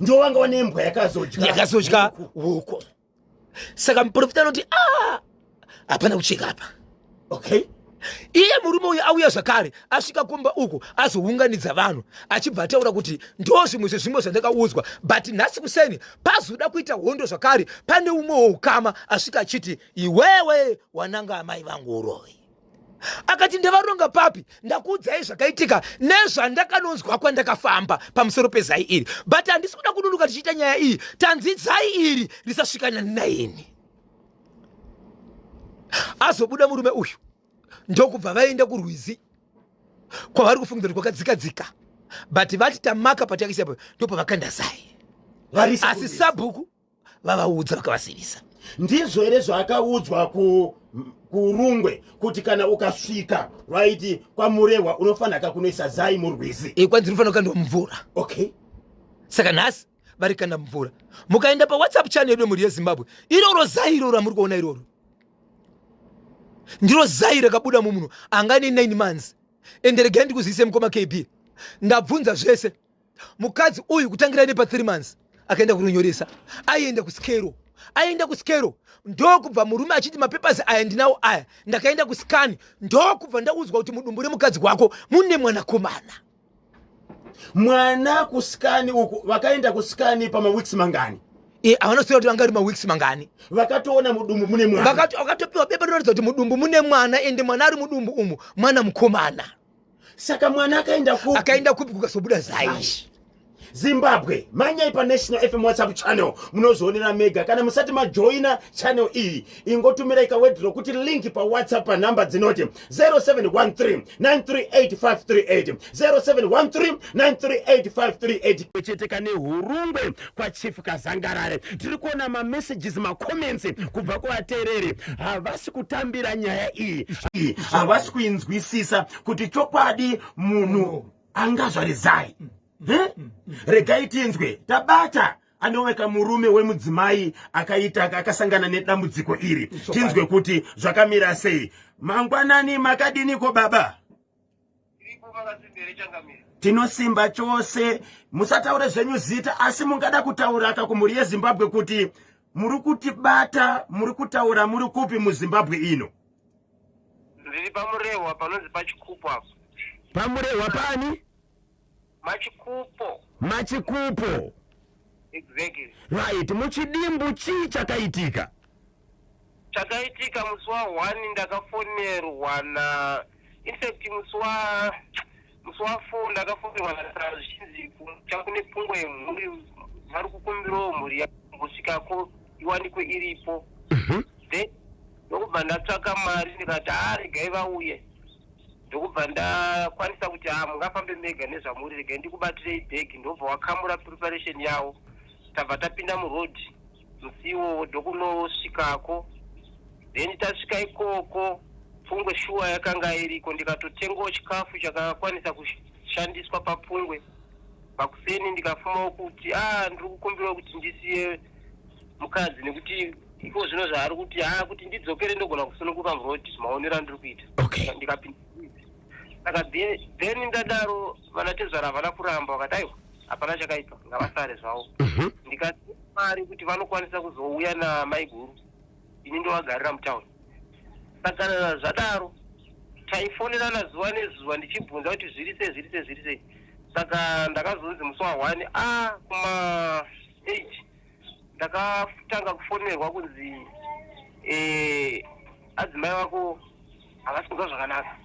Ndiwo vanga vane imbwa yakazodya. Yakazodya huku. Saka muprofita anoti hapana kucheka apa. Okay. Iye murume uyu auya zvakare, asvika kumba uku, azounganidza vanhu, achibva ataura kuti ndo zvimwe zvezvimwe zvandakaudzwa. But nhasi kuseni pazoda kuita hondo zvakare, pane umwe weukama asvika achiti iwewe wananga amai vangu uroyi. Akati ndavaronga papi? Ndakuudzai zvakaitika nezvandakanonzwa kwandakafamba pamusoro pezai iri, but handisi kuda kududuka tichiita nyaya iyi. Tanzi zai iri risasvika na9. Azobuda murume uyu, ndokubva vaenda kurwizi kwavari kufungidzira kuti kwakadzika-dzika, but vati tamaka patakaisa ndopavakanda zai. Varisa Asi kurwizi. Sabhuku vavaudza, vakavasivisa. Ndizvo here zvaakaudzwa kuRungwe kuti kana ukasvika right kwaMurehwa unofanira kunoisa zai murwizi? Kwanzi rinofanira kukandwa mumvura. Okay. Saka nhasi vari kanda mumvura. Mukaenda paWhatsApp channel yedu, mhuri yeZimbabwe, iroro zai iroro ramuri kuona iroro ndiro zai rakabuda mumunhu anga ne 9 months. Ende regai ndikuzivise, mukoma KB, ndabvunza zvese. Mukadzi uyu kutangira nepa 3 months akaenda kunonyoresa, aienda kuskero, aienda kuskero, ndokubva murume achiti mapapers aya ndinawo aya, ndakaenda kuscan, ndokubva ndaudzwa kuti mudumbu remukadzi wako mune mwanakomana. Mwana kuscan uku, vakaenda kuscan pamaweeks mangani? Havanoziva kuti vanga ri maweeks mangani. Vakatoona mudumbu mune mwana. Vakatopiwa bepa rinoratidza kuti mudumbu mune mwana, ende mwana ari mudumbu umu mwana mukomana. Saka mwana akaenda kupi? Akaenda kupi kukazobuda zai? Zimbabwe, manyai paNational FM WhatsApp channel, munozvionera mega. Kana musati majoina channel iyi, ingotumirai kaword rokuti link paWhatsApp panhamba dzinoti 0713 938538, 0713 938538 chete. Kane Hurungwe kwaChief Kazangarare, tiri kuona mamessages, macomments kubva kuvateereri. Havasi kutambira nyaya iyi, havasi kuinzwisisa kuti chokwadi munhu angazvare zai. Regai tinzwe. Tabata anoweka murume wemudzimai akaita akasangana nedambudziko iri, tinzwe kuti zvakamira sei. Mangwanani, makadiniko baba? Iripo, makasimbere changamire? Tinosimba chose. Musataure zvenyu zita, asi mungada kutauraka kumhuri yeZimbabwe kuti muri kutibata, muri kutaura muri kupi muZimbabwe ino? Ndiri paMurehwa, panonzi paChikupo apo. PaMurehwa pani? Machikupo. Machikupo. Exactly. Right, muchidimbu chii chakaitika? Chakaitika, musi wa1 ndakafonerwa na, in fact musi wa4 ndakafonerwa na zvichinzi chakune pfungwa yemhuri, vari kukumbirawo mhuri yambosvikako iwanikwe iripo. Then ndokubva ndatsvaka mari, ndikati ha, regai vauye. Ndokubva ndakwanisa kuti ha, mungafambe mega nezvamuri, regai ndikubatirei bhegi. Ndobva wakamura preparation yavo, tabva tapinda muroad musi iwowo, ndokunosvikako. Then tasvika ikoko, pfungwe shuwa yakanga iriko, ndikatotengawo chikafu chakakwanisa kushandiswa papfungwe. Pakuseni ndikafumawo kuti a, ndiri kukumbirawo kuti ndisiye mukadzi, nekuti iko zvino zvaari kuti ha, kuti ndidzokere ndogona kusununguka muroad, maonero andiri kuita. Ndikapinda. Saka then ndadaro, vanatezvara havana kuramba, vakati aiwa, hapana chakaipa, ngavasare zvavo. Ndikati mari kuti vanokwanisa kuzouya namaiguru, ini ndovagarira mutauni. Saka kana zvadaro, taifonerana zuva nezuva ndichibvunza kuti zviri sei, zviri sei, zviri sei. Saka ndakazonzi musi wa1 a kuma 8 ndakatanga kufonerwa kunzi adzimai vako havasi kunzwa zvakanaka.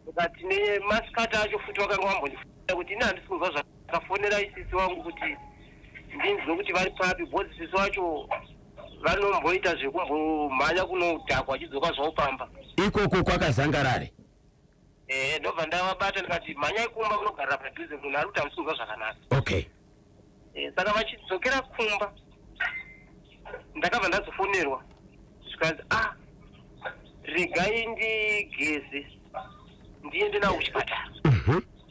Ndikati nemasikati acho futi vakanga vambondifonera kuti ini handisi kunzwa zvakafonera isisi wangu kuti ndinzwe kuti vari papi, because sisi wacho vanomboita zvekumbomhanya kunodhakwa achidzoka zvavo pamba. Ikoko kwakazangarare? Ndobva ndavabata ndikati mhanyai kumba kunogarira padhuze, munhu ari kuti hamusunzwa zvakanaka. Okay. Saka vachidzokera kumba ndakabva ndazofonerwa zvikanzi, "Ah, regai ndigeze ndiende nawo kuchipatara."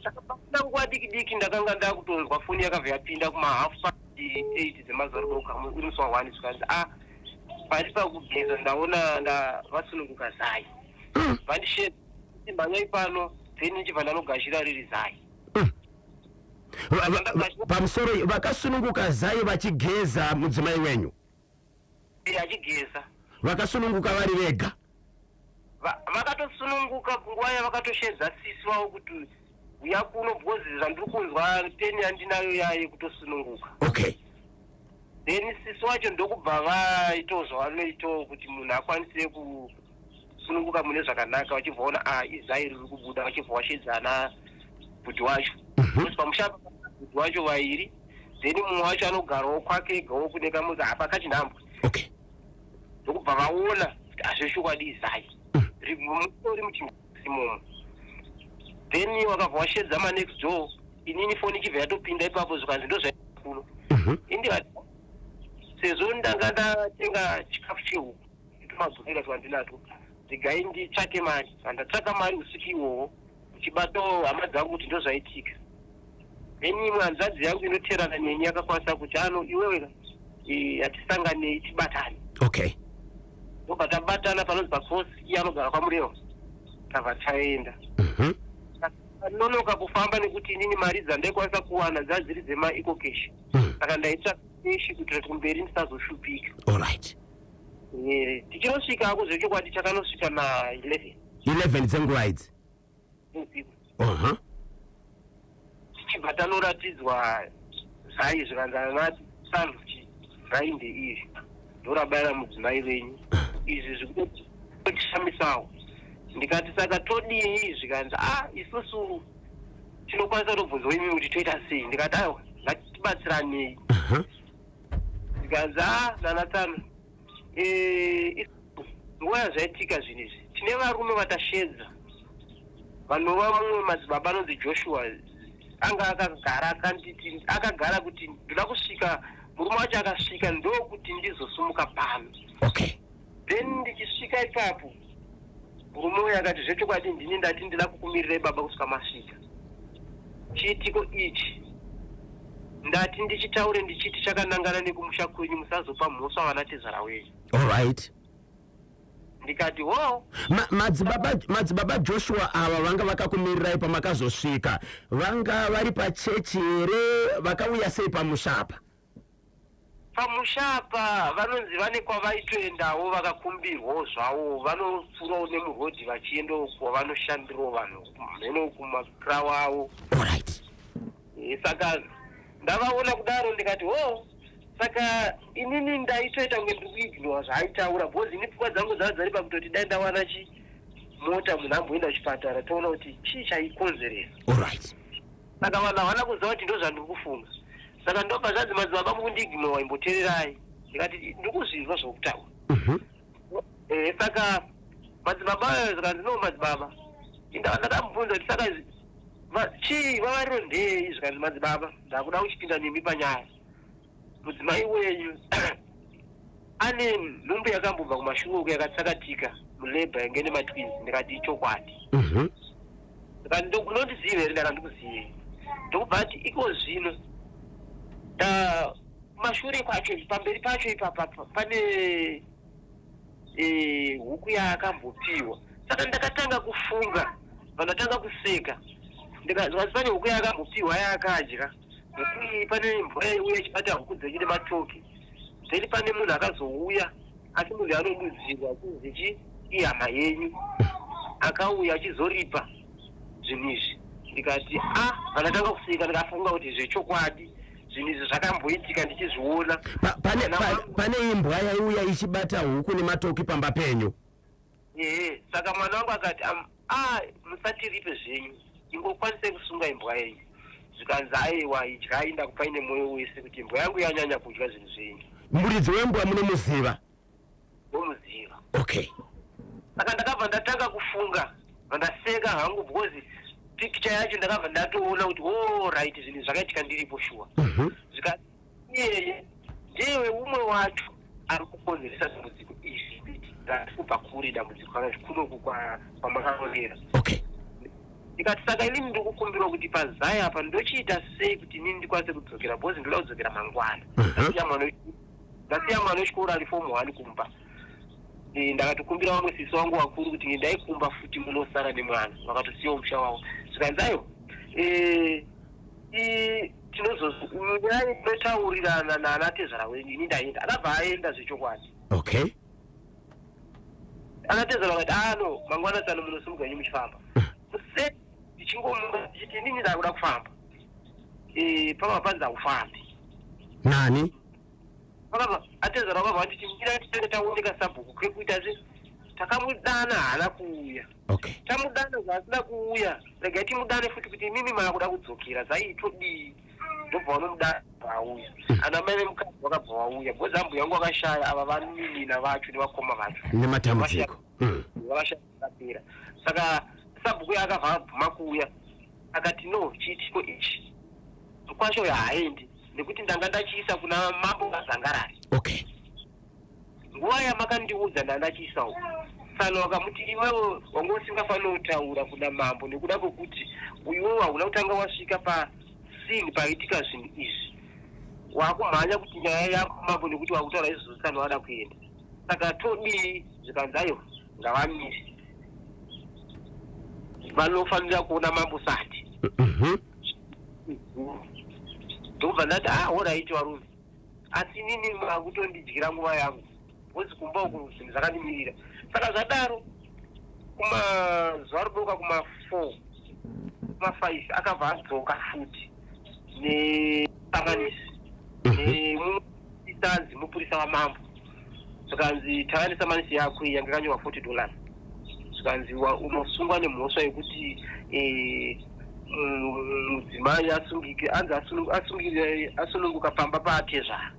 Saka pasina nguva diki diki ndakanga ndakutonzwa foni yakabva yapinda kuma 8:30 dzemazuva rodoka uri musi wa1, zvikanzi, "Ah, pari pakugeza ndaona vasununguka zai." Vandishedza, "Mhanyai pano." Then ndichibva ndanogashira riri zai. Pamusoro, vakasununguka zai vachigeza mudzimai wenyu? Achigeza. Vakasununguka vari vega? Vakatosununguka nguva yavakatoshedza sisi vavo kuti uya kuno, because zvandiri kunzwa, pain yandinayo yaye kutosununguka. Then sisi wacho ndokubva vaitawo zvavanoitawo kuti munhu akwanise kusununguka mune zvakanaka, vachibva vaona, a, izai riri kubuda, vachibva vashedzana bhudhi wacho. Because pamusha apa bhudhi wacho vairi, then mumwe wacho anogarawo kwake egawo kune kamuzi apa kachinhambwe. Ndokubva vaona kuti azveshokwadi izai mutori muchimomo. Then wakabva washedza manext door, inini foni ichibva yatopinda ipapo, zvikanzi ndo kuno. Indikati sezvo ndanga ndatenga chikafu chehuku tumabhurera twandinatwo, regai nditsvake mari. Ndatsvaka mari usiku ihwohwo, ndichibatawo hama dzangu kuti ndo zvaitika. Then imwe hanzvadzi yangu inoteerana neni yakakwanisa kuti, "Ano iwewe, hatisanganei tibatane." Ndobva tabatana panonzi pacross, iye anogara kwaMurewa, tabva taenda. Nonoka kufamba nekuti inini mari dzandaikwanisa kuwana dzadziri dzemaEcoCash. Saka ndaitsvaka cash kuitira kuti kumberi ndisazoshupika. Alright. Tichinosvika hako zvechokwadi takanosvika na11. 11 dzenguva idzi? Usiku. Tichibva tanoratidzwa zai, zvikanzi, "Sanduchi, zai ndeiri, ndorabayira mudzimai venyu. Izvi zvikutishamisawo." Ndikati, "Saka todii?" Zvikanzi, "A, isusu tinokwanisa kutobvunzwa imi kuti toita sei." Ndikati, "Aiwa, ngatibatsiranei." Zvikanzi, "A, nanatsano, nguva yazvaitika zvinhu izvi tine varume vatashedza vanova mumwe madzibaba anonzi Joshua, anga akagara akanditi akagara kuti ndoda kusvika murume wacho akasvika ndokuti ndizosumuka pano." Then ndichisvika ipapo, murume uyu akati, "Zvechokwadi ndini ndati ndida kukumirirai baba kusvika masvika. Chiitiko ichi ndati ndichitaure ndichiti chakanangana nekumusha kwenyu, musazopa mhosva vana tezvara wenyu." Alright. Ndikati, "Wo." Madzibaba Joshua ava vanga vakakumirirai pamakazosvika, vanga vari pachechi here? Vakauya sei pamusha apa? Pamusha apa vanonzi vane kwavaitoendawo, vakakumbirwawo zvavo, vanopfuurawo nemurodhi vachiendawo kwavanoshandirawo vanhu mheno kumakirawo avo. Saka ndavaona kudaro ndikati, "Ho." Saka inini ndaitoita kunge ndiri kuignora zvaaitaura, because ini pfungwa dzangu dzava dzari pakutoti dai ndawana chi mota, munhu amboenda kuchipatara, toona kuti chii chaikonzeresa. Saka vanhu havana kuziva kuti ndo zvandiri kufunga. Saka ndobva zvanzi, "Madzibaba, mukundiignora, imboteererai." Ndikati, "Ndiri kuzvinzwa zvokutaura." Saka madzibaba ayo zvikanzi, "No, madzibaba." Ndakamubvunza kuti, "Saka chii vavariro ndei?" Zvikanzi, "Madzibaba, ndakuda kuchipinda nemi panyaya. Mudzimai wenyu ane nhumbu yakambobva kumashure uko yakatsakatika mulabour, yange nematwins." Ndikati, "Ichokwadi." Ndikati, "Unondiziva here?" Ndaka ndikuzivei. Ndokubva ati, "Iko zvino kumashure kwacho, pamberi pacho ipapa pane huku yaakambopiwa." Saka ndakatanga kufunga, vandatanga kuseka. Ndikazoti, "Pane huku yaakambopiwa yaakadya, huku iyi pane imbwa yaiuya ichibata huku dzenyu nematoki. Then pane munhu akazouya, asi munhu anodudzirwa kunzi chi ihama yenyu, akauya achizoripa zvinhu izvi." Ndikati, "A." Vandatanga kuseka, ndikafunga kuti zvechokwadi zvinhu izvi zvakamboitika ndichizviona. Pane, Mwana wangu- pane imbwa yaiuya ichibata huku nematoki pamba penyu? Ehe. Saka mwana wangu akati, "A, musatiripe zvenyu, ingokwanisai kusunga imbwa yenyu." Zvikanzi, "Aiwa, idyai, ndakupai nemwoyo wese kuti imbwa yangu yanyanya kudya zvinhu zvenyu." Muridzi wembwa munomuziva? Ndomuziva. Okay. Saka ndakabva ndatanga kufunga. Vandaseka hangu because picture yacho ndakabva ndatoona kuti o right, zvinhu zvakaitika ndiripo shuwa. Zvikati iyeye ndewe umwe wacho ari kukonzeresa dambudziko iri, rari kubva kuri dambudziko kana kunoku kwamakarongera. Ndikati saka inini ndiri kukumbirwa kuti pazai apa ndochiita sei kuti inini ndikwanise kudzokera, because ndoda kudzokera mangwana. Ndasiya mwana wechikoro ari form 1 kumba. Ndakatokumbira vamwe sisi wangu vakuru kuti endai kumba futi munosara nemwana, vakatosiyawo musha wavo. Zvikanzi aiwa, tinozonyaya tinotaurirana naanatezvara wenyu, ini ndaenda. Akabva aenda zvechokwadi. Anatezvara vakati, "Ah no, mangwana tsano munosimuka henyu muchifamba." Se ndichingomuka ndichiti inini ndakuda kufamba, pava panzi haufambi. Nani? Vakabva atezvara vakabva vanditi mira titange taoneka sabhuku kekuita se takamudana, haana kuuya. Tamudana, zvaasina kuuya, regai timudane futi kuti imimi maakuda kudzokera zaitodii. Ndobva vanomudana, vauya. Ana mai vemukadzi vakabva vauya because ambuya vangu vakashaya, ava vaninina vacho nevakoma vacho. Nematambudziko. Vakashaya vakapera. Saka sabhuku akabva abvuma kuuya, akati no, chiitiko ichi mukwasha uyo haaendi nekuti ndanga ndachiisa kuna mambo Kazangarari. Nguva yamakandiudza ndandachiisawo tsano, wakamuti iwewe wanga usingafaniri kutaura kuna mambo nekuda kwekuti iwewe hauna kutanga wasvika pascene paitika zvinhu izvi, wakumhanya kuti nyaya yako mambo nekuti wakutaura izvozvo. Tsano wada kuenda, saka todii? Zvikanzi aiwa, ngavamire, vanofanira kuona mambo sati. Ndobva ndati, "Ah, alright varume, asi inini makutondidyira nguva yangu because kumba uku zvinhu zvakandimirira." Saka zvadaro, kumazuva rudoka kuma4, kuma5, akabva adzoka futi nesamanisi nemuisanzi mupurisa wamambo. Zvikanzi tava nesamanisi yako iyi yanga yakanyorwa $40. Zvikanzi unosungwa nemhosva yekuti mudzimai asungike, anzi asununguka pamba paatezvara.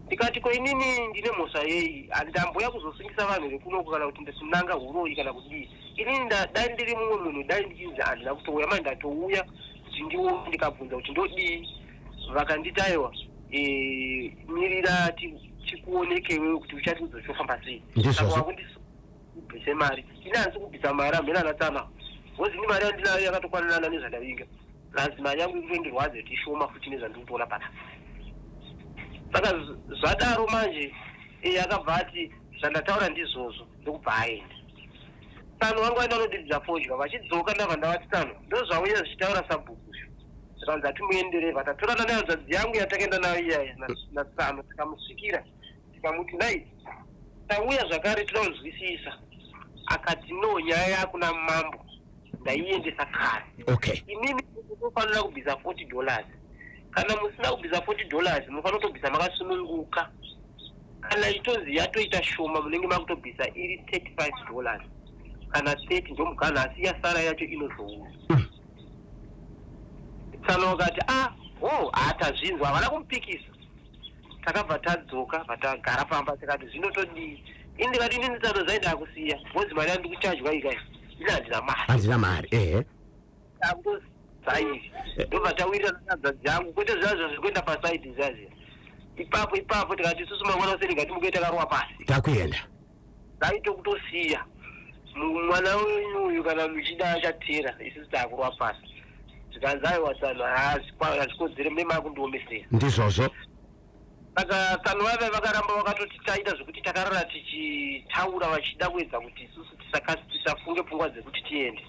Ndikati ko inini ndine mhosva yei? Handamboya kuzosungisa vanhu vekunoko kana kuti ndisinanga uroyi kana kudii. Inini dai ndiri mumwe munhu, dai ndichinzi handina kutouya mai, ndatouya kuti ndione. Ndikabvunza kuti ndodii, vakanditi aiwa, mirira tikuoneke iwewe kuti uchatiudza uchofamba sei. Ndizvozvo. Saka wakundibvise mari, ini handisi kubvisa mari hamene anatsana because ini mari yandinayo yakatokwanirana nezvandavinga, plus mari yangu ikutondirwadza kuti ishoma futi nezvandiri kutoona panapa. Saka zvadaro manje, akabva ati zvandataura ndizvozvo, ndokubva aenda. Tsano vangu vaenda vanodiridza fodya, vachidzoka ndabva ndavati, "Tsano, ndozvauya zvichitaura sabhuku." Zvikanzi hatimuendereva. Tatorana nehanzvadzi yangu yatakaenda nayo iyaya natsano, tikamusvikira, tikamuti nai tauya zvakare toda kunzwisisa. Akati no, nyaya yakuna mambo, ndaiendesa kare. Imimi munofanira kubvisa $40. Kana musina kubvisa $40, munofanira kutobvisa makasununguka. Kana itonzi yatoita shoma, munenge makutobvisa iri $35 kana 30, ndomugana, asi yasara yacho inozouya. Tsano wakati ah, oh, hatazvinzwa, havana kumupikisa. Takabva tadzoka, vatagara pamba, tikati zvinotodii? Ini ndikati inini tsano zaida kusiya because mari yandiri kuchajwa ikai ini handina mari. Handina mari, ehe. Zairi ndobva tawirirana nehanzvadzi yangu, kwete zvazvo zvekuenda pasaidi zvazviya ipapo ipapo. Tikati isusu mangwana useni ngatimuke takarowa pasi. Takuenda. Zaitokutosiya mwana wenyu uyu, kana muchida achatera, isusu takurwa pasi. Zvikanzi aiwa tsano, hazvikodzere, mune makundiomesera. Ndizvozvo. Saka tsano vave vakaramba vakatoti taita zvekuti takarara tichitaura, vachida kuedza kuti isusu tisafunge pfungwa dzekuti tiende.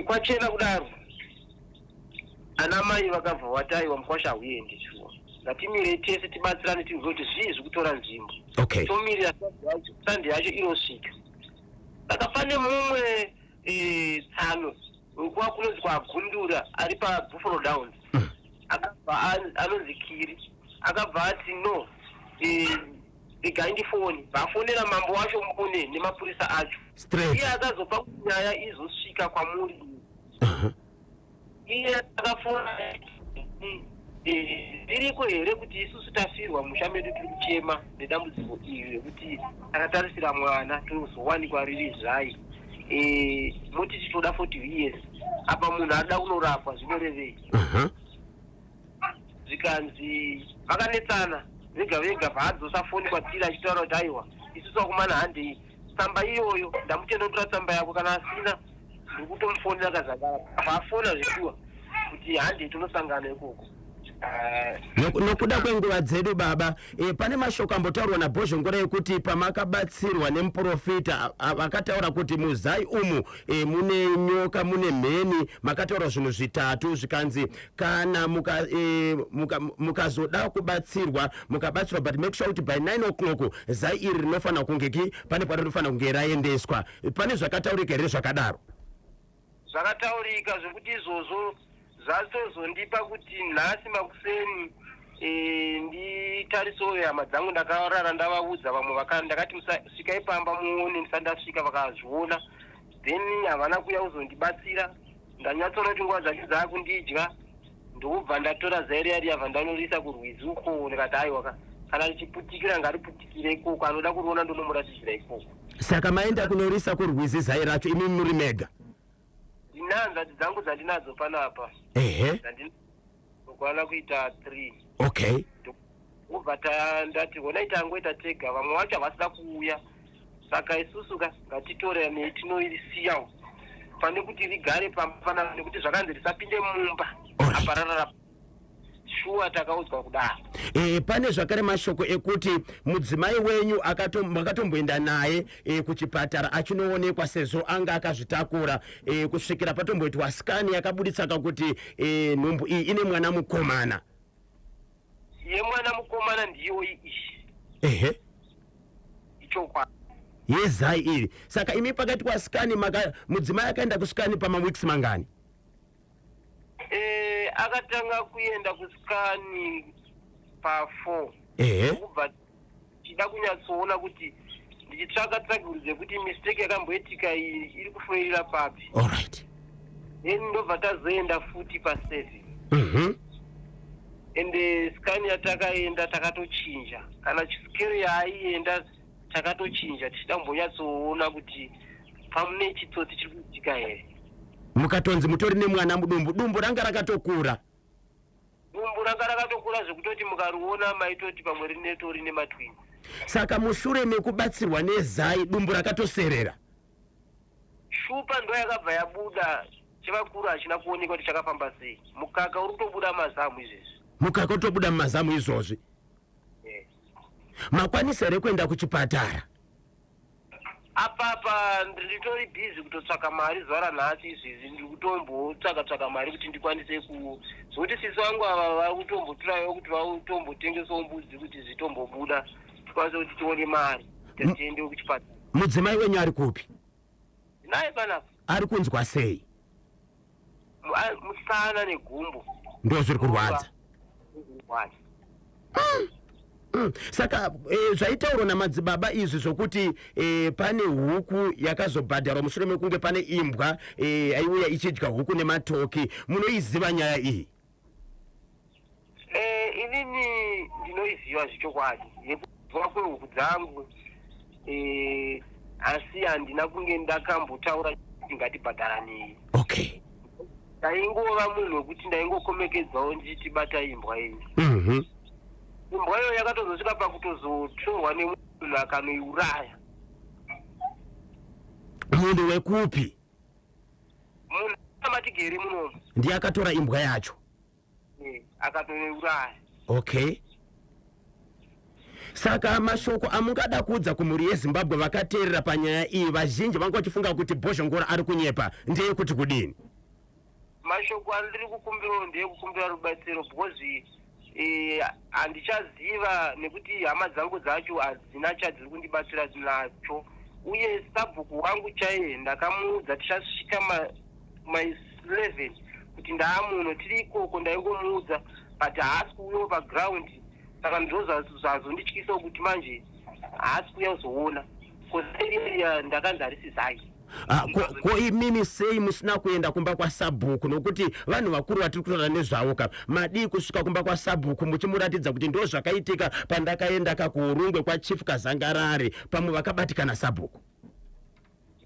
Kwachena kudaro, ana mai vakabva vati aiwa, mukwasha hauendi shuwa, ngatimirei tese tibatsirane tinzwe kuti zvii zviri kutora nzvimbo. Tomirira Sunday yacho inosvika. Saka pane mumwe tsano wekuva kunonzi kwaGundura ari paBuffalo Downs, akabva anonzi Kiri, akabva ati no, regai ndifoni. Vafonera mambo wacho mbune nemapurisa acho. Straight. Iye akazopa kuti nyaya izosvika kwamuri. Iye akafona. Zviriko here kuti isusu tafirwa musha medu, tiri kuchema nedambudziko iri rekuti takatarisira mwana tozowanikwa riri zai, moti titoda 40 years, apa munhu anoda kunorapwa, zvinorevei? Zvikanzi vakanetsana vega vega. Vaadzosa foni kwatiri achitaura kuti aiwa, isusu vakomana handei, tsamba iyoyo ndamutenda kutora tsamba yako, kana asina ndiri kutomufonera kazakara. Vaafona zvishuwa kuti handei tonosangana ikoko. Nokuda kwenguva dzedu baba, pane mashoko ambotaurwa naBhozhongora ekuti pamakabatsirwa nemuprofita vakataura kuti muzai umu mune nyoka, mune mheni, makataura zvinhu zvitatu, zvikanzi kana mukazoda kubatsirwa mukabatsirwa, but make sure kuti by 9 o'clock zai iri rinofanira kunge ki pane parinofanira kunge raendeswa. Pane zvakataurika here zvakadaro? Zvakataurika zvekuti izvozvo zvatozondipa kuti nhasi makuseni nditarisewo hama dzangu. Ndakarara ndavaudza vamwe, ndakati svikai pamba muone ndisati ndasvika. Vakazviona, then havana kuuya kuzondibatsira. Ndanyatsoona kuti nguva dzacho dzaakundidya, ndobva ndatora zai riya riya, bva ndanorisa kurwizi uko. Ndikati aiwa, kana richiputikira ngariputikire ikoko, anoda kuriona ndonomuratidzira ikoko. Saka maenda kunorisa kurwizi zai racho imi muri mega? Ndine hanzvadzi dzangu dzandinadzo panapa. Dzandinokwana kuita three. Ubva ndati honai, tangoita tega, vamwe vacho havasida kuuya, saka isusu ka ngatitore nei tinoisiyawo pane kuti rigare pamba panapa, nekuti zvakanzi risapinde mumba. Apa rarara shuwa, takaudzwa kudaro. Pane zvakare mashoko ekuti mudzimai wenyu makatomboenda naye kuchipatara achinoonekwa sezvo anga akazvitakura, kusvikira patomboitwa scan yakabuditsaka kuti nhumbu iyi ine mwana mukomana. Yemwana mukomana ndiyoyi iyi. Ichokwadi. Yezai iri. Saka imi pakaitwa scan mudzimai akaenda kuscan pamaweeks mangani? Akatanga kuenda kuscan pa4. Kubva chida kunyatsoona kuti ndichitsvaka tsvakurudzo yekuti mistake yakamboitika iyi iri kufoirira papi. Then ndobva tazoenda futi pa7. Ende scan yatakaenda takatochinja, kana scale yaaienda takatochinja, tichida kumbonyatsoona kuti pamune chitsotsi chiri kuitika here. Mukatonzi mutori nemwana mudumbu, dumbu ranga rakatokura. Dumbu ranga rakatokura zvekutoti mukariona maitoti pamwe rinetori nematwins. Saka mushure mekubatsirwa nezai dumbu rakatoserera? Shupa ndo yakabva yabuda, chevakuru hachina kuonekwa kuti chakafamba sei. Mukaka uri kutobuda mazamu izvezvi. Mukaka utobuda mumazamu izvozvi? Eh. Makwanisa here kuenda kuchipatara? Apapa ndiritori busy kutotsvaka mari zuva ranhasi izvezvi, ndiri kutombotsvaka tsvaka mari kuti ndikwanise ku zvokuti sisi vangu ava vari kutombotorawo kuti vatombotengesawo mbudzi kuti zvitombobuda, tikwanise kuti tione mari tiende kuchipatara. Mudzimai wenyu ari kupi? Naye panapa. Ari kunzwa sei? Musana negumbo. Ndo zviri kurwadza? Kurwadza. Saka zvaitaurwa namadzibaba izvi zvokuti pane huku yakazobhadharwa mushure mekunge pane imbwa aiuya ichidya huku nematoki, munoiziva nyaya iyi? Inini ndinoiziva zvechokwadi yekudyiwa kwehuku dzangu, asi handina kunge ndakambotaura kuti ngatibhadharanei. Ndaingova munhu wekuti ndaingokomekedzawo ndichiti bata imbwa iyi. Imbwa iyoyo yakatozosvika pakutozotorwa nemunhu akanoiuraya. Munhu wekupi? Munhu amatigeri munomu. Ndiye akatora imbwa yacho? Akatoiuraya. Okay, saka mashoko amungada kuudza kumhuri yeZimbabwe vakateerera panyaya iyi, vazhinji vanga vachifunga kuti Bhozhongora ari kunyepa, ndeyekuti kudini? Mashoko andiri kukumbirawo ndeyekukumbira rubatsiro, because handichaziva nekuti hama dzangu dzacho hadzina chadziri kundibatsira nacho, uye sabhuku wangu chaiye ndakamuudza tichasvika ma11 kuti ndaamuno tiri ikoko, ndaingomuudza, but haasi kuuyawo paground. Saka ndo zvazondityisawo kuti manje haasi kuuya kuzoona area ndakanzi harisi zai. Ah, ko imimi sei musina kuenda kumba kwasabhuku? Nokuti vanhu vakuru vatiri kutaura nezvavo ka, madii kusvika kumba kwasabhuku muchimuratidza kuti ndo zvakaitika pandakaenda kakuUrungwe kwaChief Kazangarare, pamwe vakabatikana sabhuku?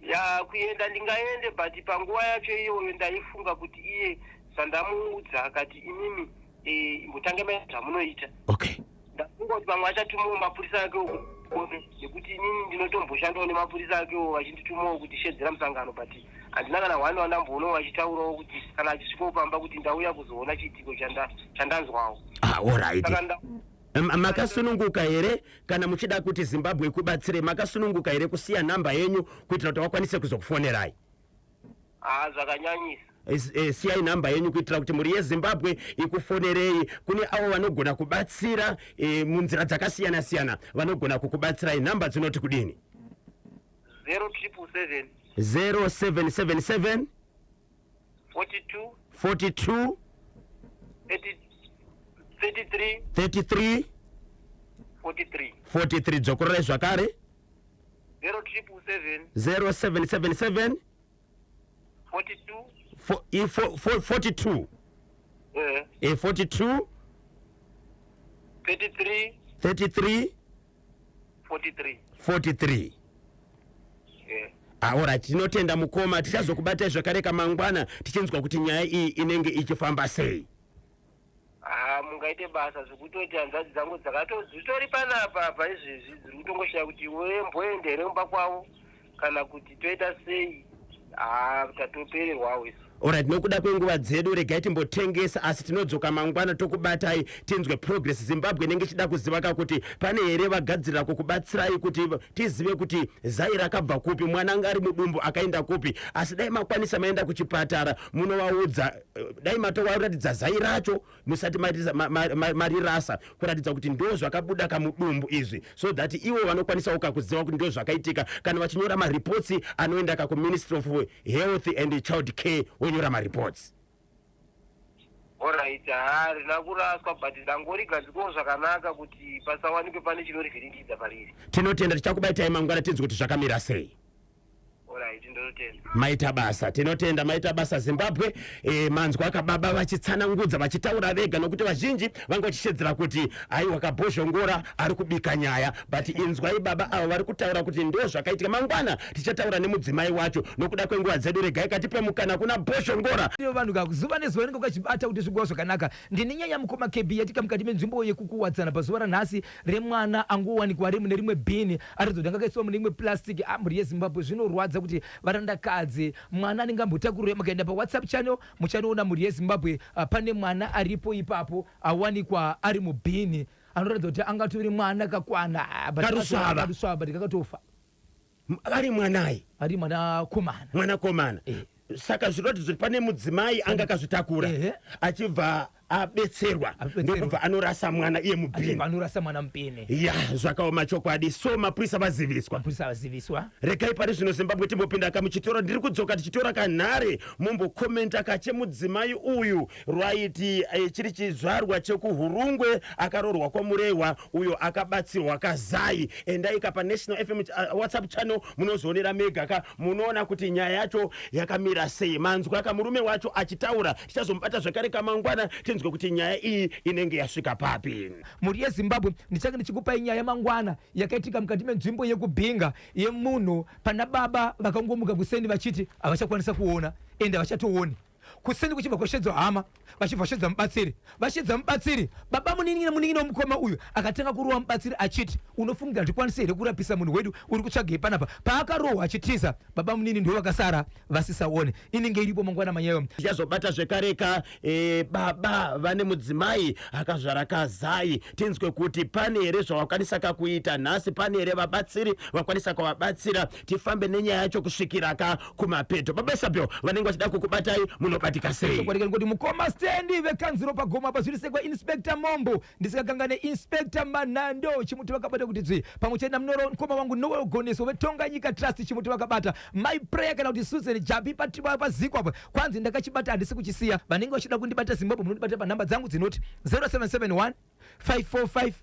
Ya, kuenda ndingaende, but panguva yacho iyoyo ndaifunga kuti iye zvandamuudza akati, "Imimi imbotange maita zvamunoita." Ndafunga kuti pamwe achatumawo mapurisa ake okone, nekuti inini ndinotomboshandawo nemapurisa akewo, vachinditumawo kuti shedzera musangano, but handina kana one wandamboonawo vachitaurawo kuti kana achisvikawo pamba kuti ndauya kuzoona chiitiko chandanzwawo. Ah, alright. Saka Makasununguka here, kana muchida kuti Zimbabwe ikubatsire, makasununguka here kusiya nhamba yenyu kuitira kuti vakwanise kuzokufonerai? Ha, zvakanyanyisa. Siyai nhamba yenyu kuitira kuti mhuri yeZimbabwe ikufonerei. Kune avo vanogona kubatsira munzira dzakasiyana siyana, vanogona kukubatsirai. Nhamba dzinoti kudini? 0777. 0777. 42. 42. 30, 33. 33. 43. 43. Dzokorerai zvakare. 0777. 0777. 42. 42. 42. 33. 33. 43. 43. Alright, tinotenda mukoma. Tichazokubatai zvakare kamangwana tichinzwa kuti nyaya iyi inenge ichifamba sei. Ha, mungaite basa zvekutoti hanzvadzi dzangu dzitori panapa apa izvezvi, dziri kutongoshaya kuti iwe mboende here mumba kwavo kana kuti toita sei. Ha, tatopererwawo isu. Alright, nokuda kwenguva dzedu regai timbotengesa, asi tinodzoka mangwana tokubatai tinzwe progress. Zimbabwe inenge ichida kuziva ka kuti pane here vagadzirira kukubatsirai kuti tizive kuti zai rakabva kupi, mwana anga ari mudumbu akaenda kupi. Asi dai makwanisa maenda kuchipatara munovaudza, dai matovaratidza zai racho musati marirasa, kuratidza kuti ndo zvakabuda kamudumbu izvi, so that ivo vanokwanisawo kakuziva kuti ndo zvakaitika. Kana vachinyora mareports anoenda kakuMinistry of Health and Child Care, wonyora mareports. Alright, ha, rina kuraswa, but ndangorigadzikawo zvakanaka kuti pasawanikwe pane chinorivhiringidza pariri. Tinotenda. Tichakubaitai mangwana tinzwe kuti zvakamira sei. Alright, ndinotenda. Maita basa, tinotenda, maita basa Zimbabwe. Manzwa akababa vachitsanangudza, vachitaura vega, nokuti vazhinji vanga vachishedzera kuti aiwa, kabhozhongora ari kubika nyaya, but inzwai baba ava vari kutaura kuti ndo zvakaitika. Mangwana tichataura nemudzimai wacho. Nokuda kwenguva dzedu regai katipe mukana kuna Bhozhongora. Iyo vanhu ka zuva nezuva inenge ukachibata kuti zvigova zvakanaka. Ndine nyaya, mukoma KB, yatika mukati menzvimbo yekuKuwadzana pazuva ranhasi, remwana angowanikwa ari mune rimwe bhini, aratidza kuti anga akaiswa mune imwe plastic. A, mhuri yeZimbabwe, zvinorwadza kuti varandakadzi, mwana anenge ambotakurwa. Mukaenda paWhatsApp channel muchanoona, mhuri yeZimbabwe, pane mwana aripo ipapo awanikwa ari mubhini, anoratidza kuti angatori mwana kakwana. Ah, but Karusvava. Karusvava, but kakatofa. Ari mwanai? Ari mwanakomana. Mwanakomana. Saka zvinoratidza kuti pane mudzimai anga akazvitakura, achibva abetserwa, Abetserwa. ndokubva anorasa mwana iye mubhini. Achibva anorasa mwana mubhini. Ya, zvakaoma chokwadi. So mapurisa vaziviswa? Mapurisa vaziviswa. Regai pari zvino Zimbabwe timbopinda kamuchitoro. Ndiri kudzoka tichitora kanhare, mumbokomenta kachemudzimai uyu rwaiti chiri chizvarwa chekuHurungwe, akaroorwa kwaMurehwa, uyo akabatsirwa kazai. Endai ka paNational FM WhatsApp channel, munozoonera mega ka, munoona kuti nyaya yacho yakamira sei. Manzwa kamurume wacho achitaura. Tichazomubata zvakare kamangwana tinzwe kuti nyaya iyi inenge yasvika papi. Mhuri yeZimbabwe, ndichange ndichikupai nyaya mangwana yakaitika mukati menzvimbo yekuBhinga, yemunhu pana baba vakangomuka kuseni vachiti havachakwanisa kuona, ende havachatooni. Kuseni kuchibva kwashedzwa hama, vachibva vashedza mubatsiri, vashedza mubatsiri, baba munin'ina, munin'ina womukoma uyu akatanga kurova mubatsiri achiti, "Unofungira ndikwanise here kurapisa munhu wedu? Uri kutsvagei panapa?" Paakarohwa achitiza, baba munini ndo vakasara vasisaone. Inenge iripo mangwana manyayo. Tichazobata zvekare ka baba vane mudzimai akazvara kazai, tinzwe kuti pane here zvavakwanisa kakuita nhasi, pane here vabatsiri vakwanisa kuvabatsira. Tifambe nenyaya yacho kusvikira ka kumapeto. Baba Isabel, vanenge vachida kukubatai munobatika sei? Chokwadi kuti mukoma Stendi vekanzuro pagoma pazvirisekwa, Inspector Mombo, ndisingakangane Inspector Manando, chimuti vakabata kuti dzvi, pamwe chete namunoro mukoma wangu Noel Goneso veTonga Nyika Trust, chimuti vakabata. My Prayer kana kuti Susan Jabi pazikwa apa, kwanzi ndakachibata, handisi kuchisiya. Vanenge vachida kundibata, Zimbabwe, munondibata panhamba dzangu dzinoti 0771 545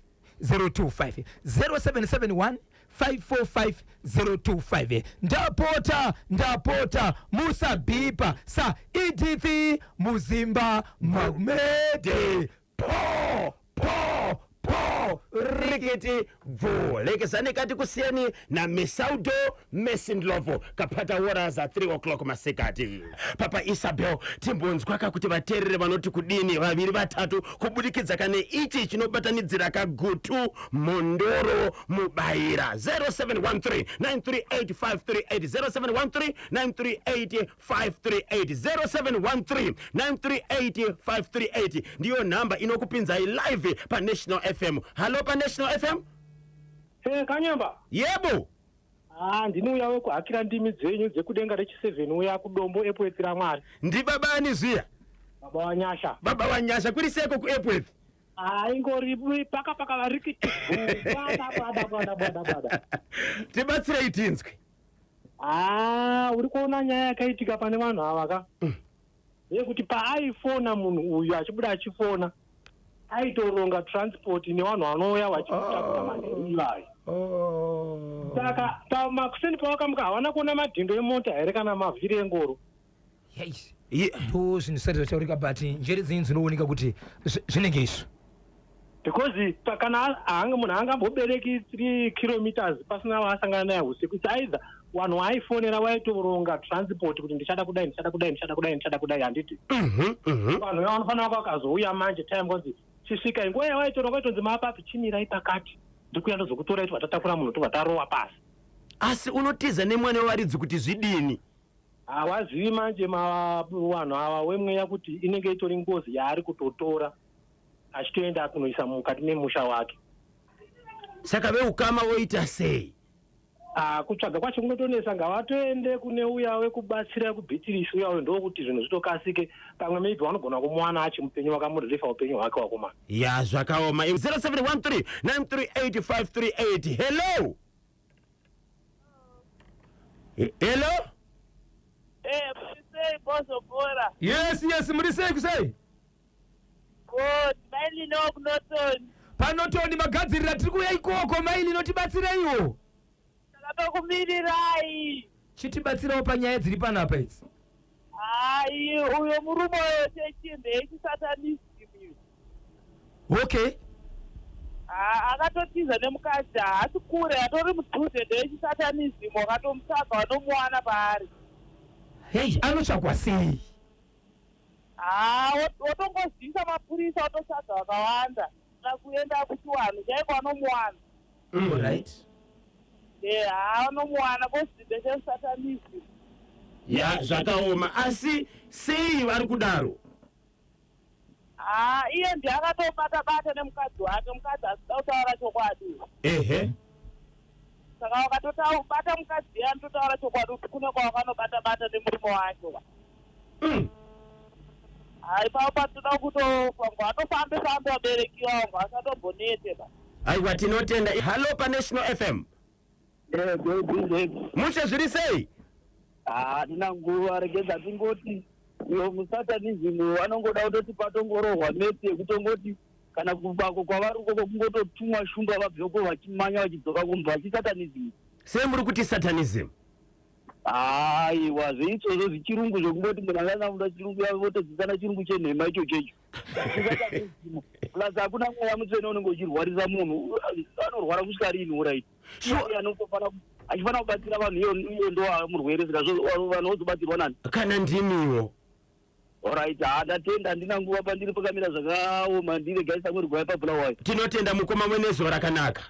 025, 0771. 545 025. Ndapota, ndapota, musabhipa saEdith Muzimba Magumede. Po po po, rikiti bvu, lekezani kati kusiyani na Mesaudo Mesindlovo kapata wora za 3 o'clock masikati. Papa Isabel, timbonzwaka kuti vateerere vanoti kudini, vaviri vatatu, kubudikidza kane ichi chinobatanidzira kaGutu, Mhondoro, Mubayira. 0713 938 538, 0713 938 538, 0713 938 538 ndiyo nhamba inokupinzai live paNational FM. Hallo, paNational FM. Kanyamba. Yebo. Ah, ndini uya wekuhakira ndimi dzenyu dzekudenga rechi7, uya kuDombo, Epworth raMwari. Ndibaba ani zviya? Baba waNyasha. Baba waNyasha, kuri seko kuEpworth? Ah, ingori paka paka varikiti bada bada bada bada bada. Tibatsirei tinzwe. Ah, uri kuona nyaya yakaitika pane vanhu ava ka, ndeyekuti paaifona munhu uyu, achibuda achifona, aitoronga transport nevanhu vanouya vachitakura manheru ivayo. Saka pamakuseni pavakamuka, havana kuona madhindo emota here kana mavhiri engoro? Yes. Ndo zvinhu zvisati zvataurika, but njere dzenyu dzinooneka kuti zvinenge izvo. Because kana munhu angambobereki 3 kilometers pasina waasangana naye usiku, it's either vanhu vaaifonera vaitoronga transport kuti ndichada kudai, ndichada kudai, ndichada kudai, ndichada kudai, handiti? Vanhu vanofanira vakazouya manje time kwanzi chisvika nguva yavaitoronga, itonzi mapapi, chimirai pakati, ndikuya ndozokutorai, tobva tatakura munhu, tobva tarowa pasi. Asi unotiza nemwana wevaridzi kuti zvidini? Hawazivi manje vanhu ava wemweya kuti inenge itori ngozi yaari kutotora achitoenda kunoisa mukati memusha wake. Saka veukama voita sei? Ah, kutsvaga kwacho kunotonesa. Ngavatoende kune uya wekubatsira kubhitirisi uya uyo, ndokuti zvinhu zvitokasike. Pamwe maybe vanogona kumuwana achimupenyu, vakamuririfa upenyu hwake wakomana. Ya, zvakaoma. 0713 938 538. Hello. Hello. Sei bozopora? Yes, muri sei kusei? Good, mailino kuNorton. PaNorton magadzirira, tiri kuuya ikoko. Maili, inotibatsireiwo. Takatokumirirai. Chitibatsirawo panyaya dziri panapa idzi. Hayi, uyo murume uyo chechimbe yechisatanism iyo. Ha, akatotiza nemukadzi, haasi kure, atori mudhuze, ndeyechisatanism, wakatomutsvaga wanomuwana paari. Hei, anotsvagwa sei? Ha, wotongozivisa mapurisa, wototsvaga vakawanda, kana kuenda kuchiwanhu chaiko vanomuwana. Ha, vanomuwana kozimbe chesatanism. Ya, zvakaoma. Asi sei vari kudaro? Ha, iye ndiye akatobata bata nemukadzi wake, mukadzi asida kutaura chokwadi. Saka wakatobata mukadzi iye anototaura chokwadi kuti kune kwawakanobata bata nemurume wacho. Hai, ipapo patoda kutofangwa atofambe fambe, vabereki vavo vasatombonete ba. Aiwa, tinotenda. Hallo, paNational FM. Mushe, zviri sei? Hatina nguva, regedza tingoti iyo musatanism vanongoda kutoti patongorohwa meti yekutongoti kana kubako kwavari ukoko kungototumwa shumba, vabveko vachimanya vachidzoka kumba vachisatanism. Sei muri kuti satanism? Aiwa, zveitsvozvo zvichirungu zvekungoti munhu angana muda chirungu, votodzidzana chirungu chenhema icho checho. Satanism plus hakuna mweya mutsvene unenge uchirwarisa munhu. Anorwara kusvika rini? Alright, anotofana achifanira kubatsira vanhu, iyo ndo murwere, saka vanhu vozobatsirwa nani? Kana ndimiwo. Alright, ha, ndatenda, handina nguva, pandiri pakamira zvakaoma, ndiregai Samuel Gwai paBulawayo. Tinotenda mukoma, mwenezuva rakanaka.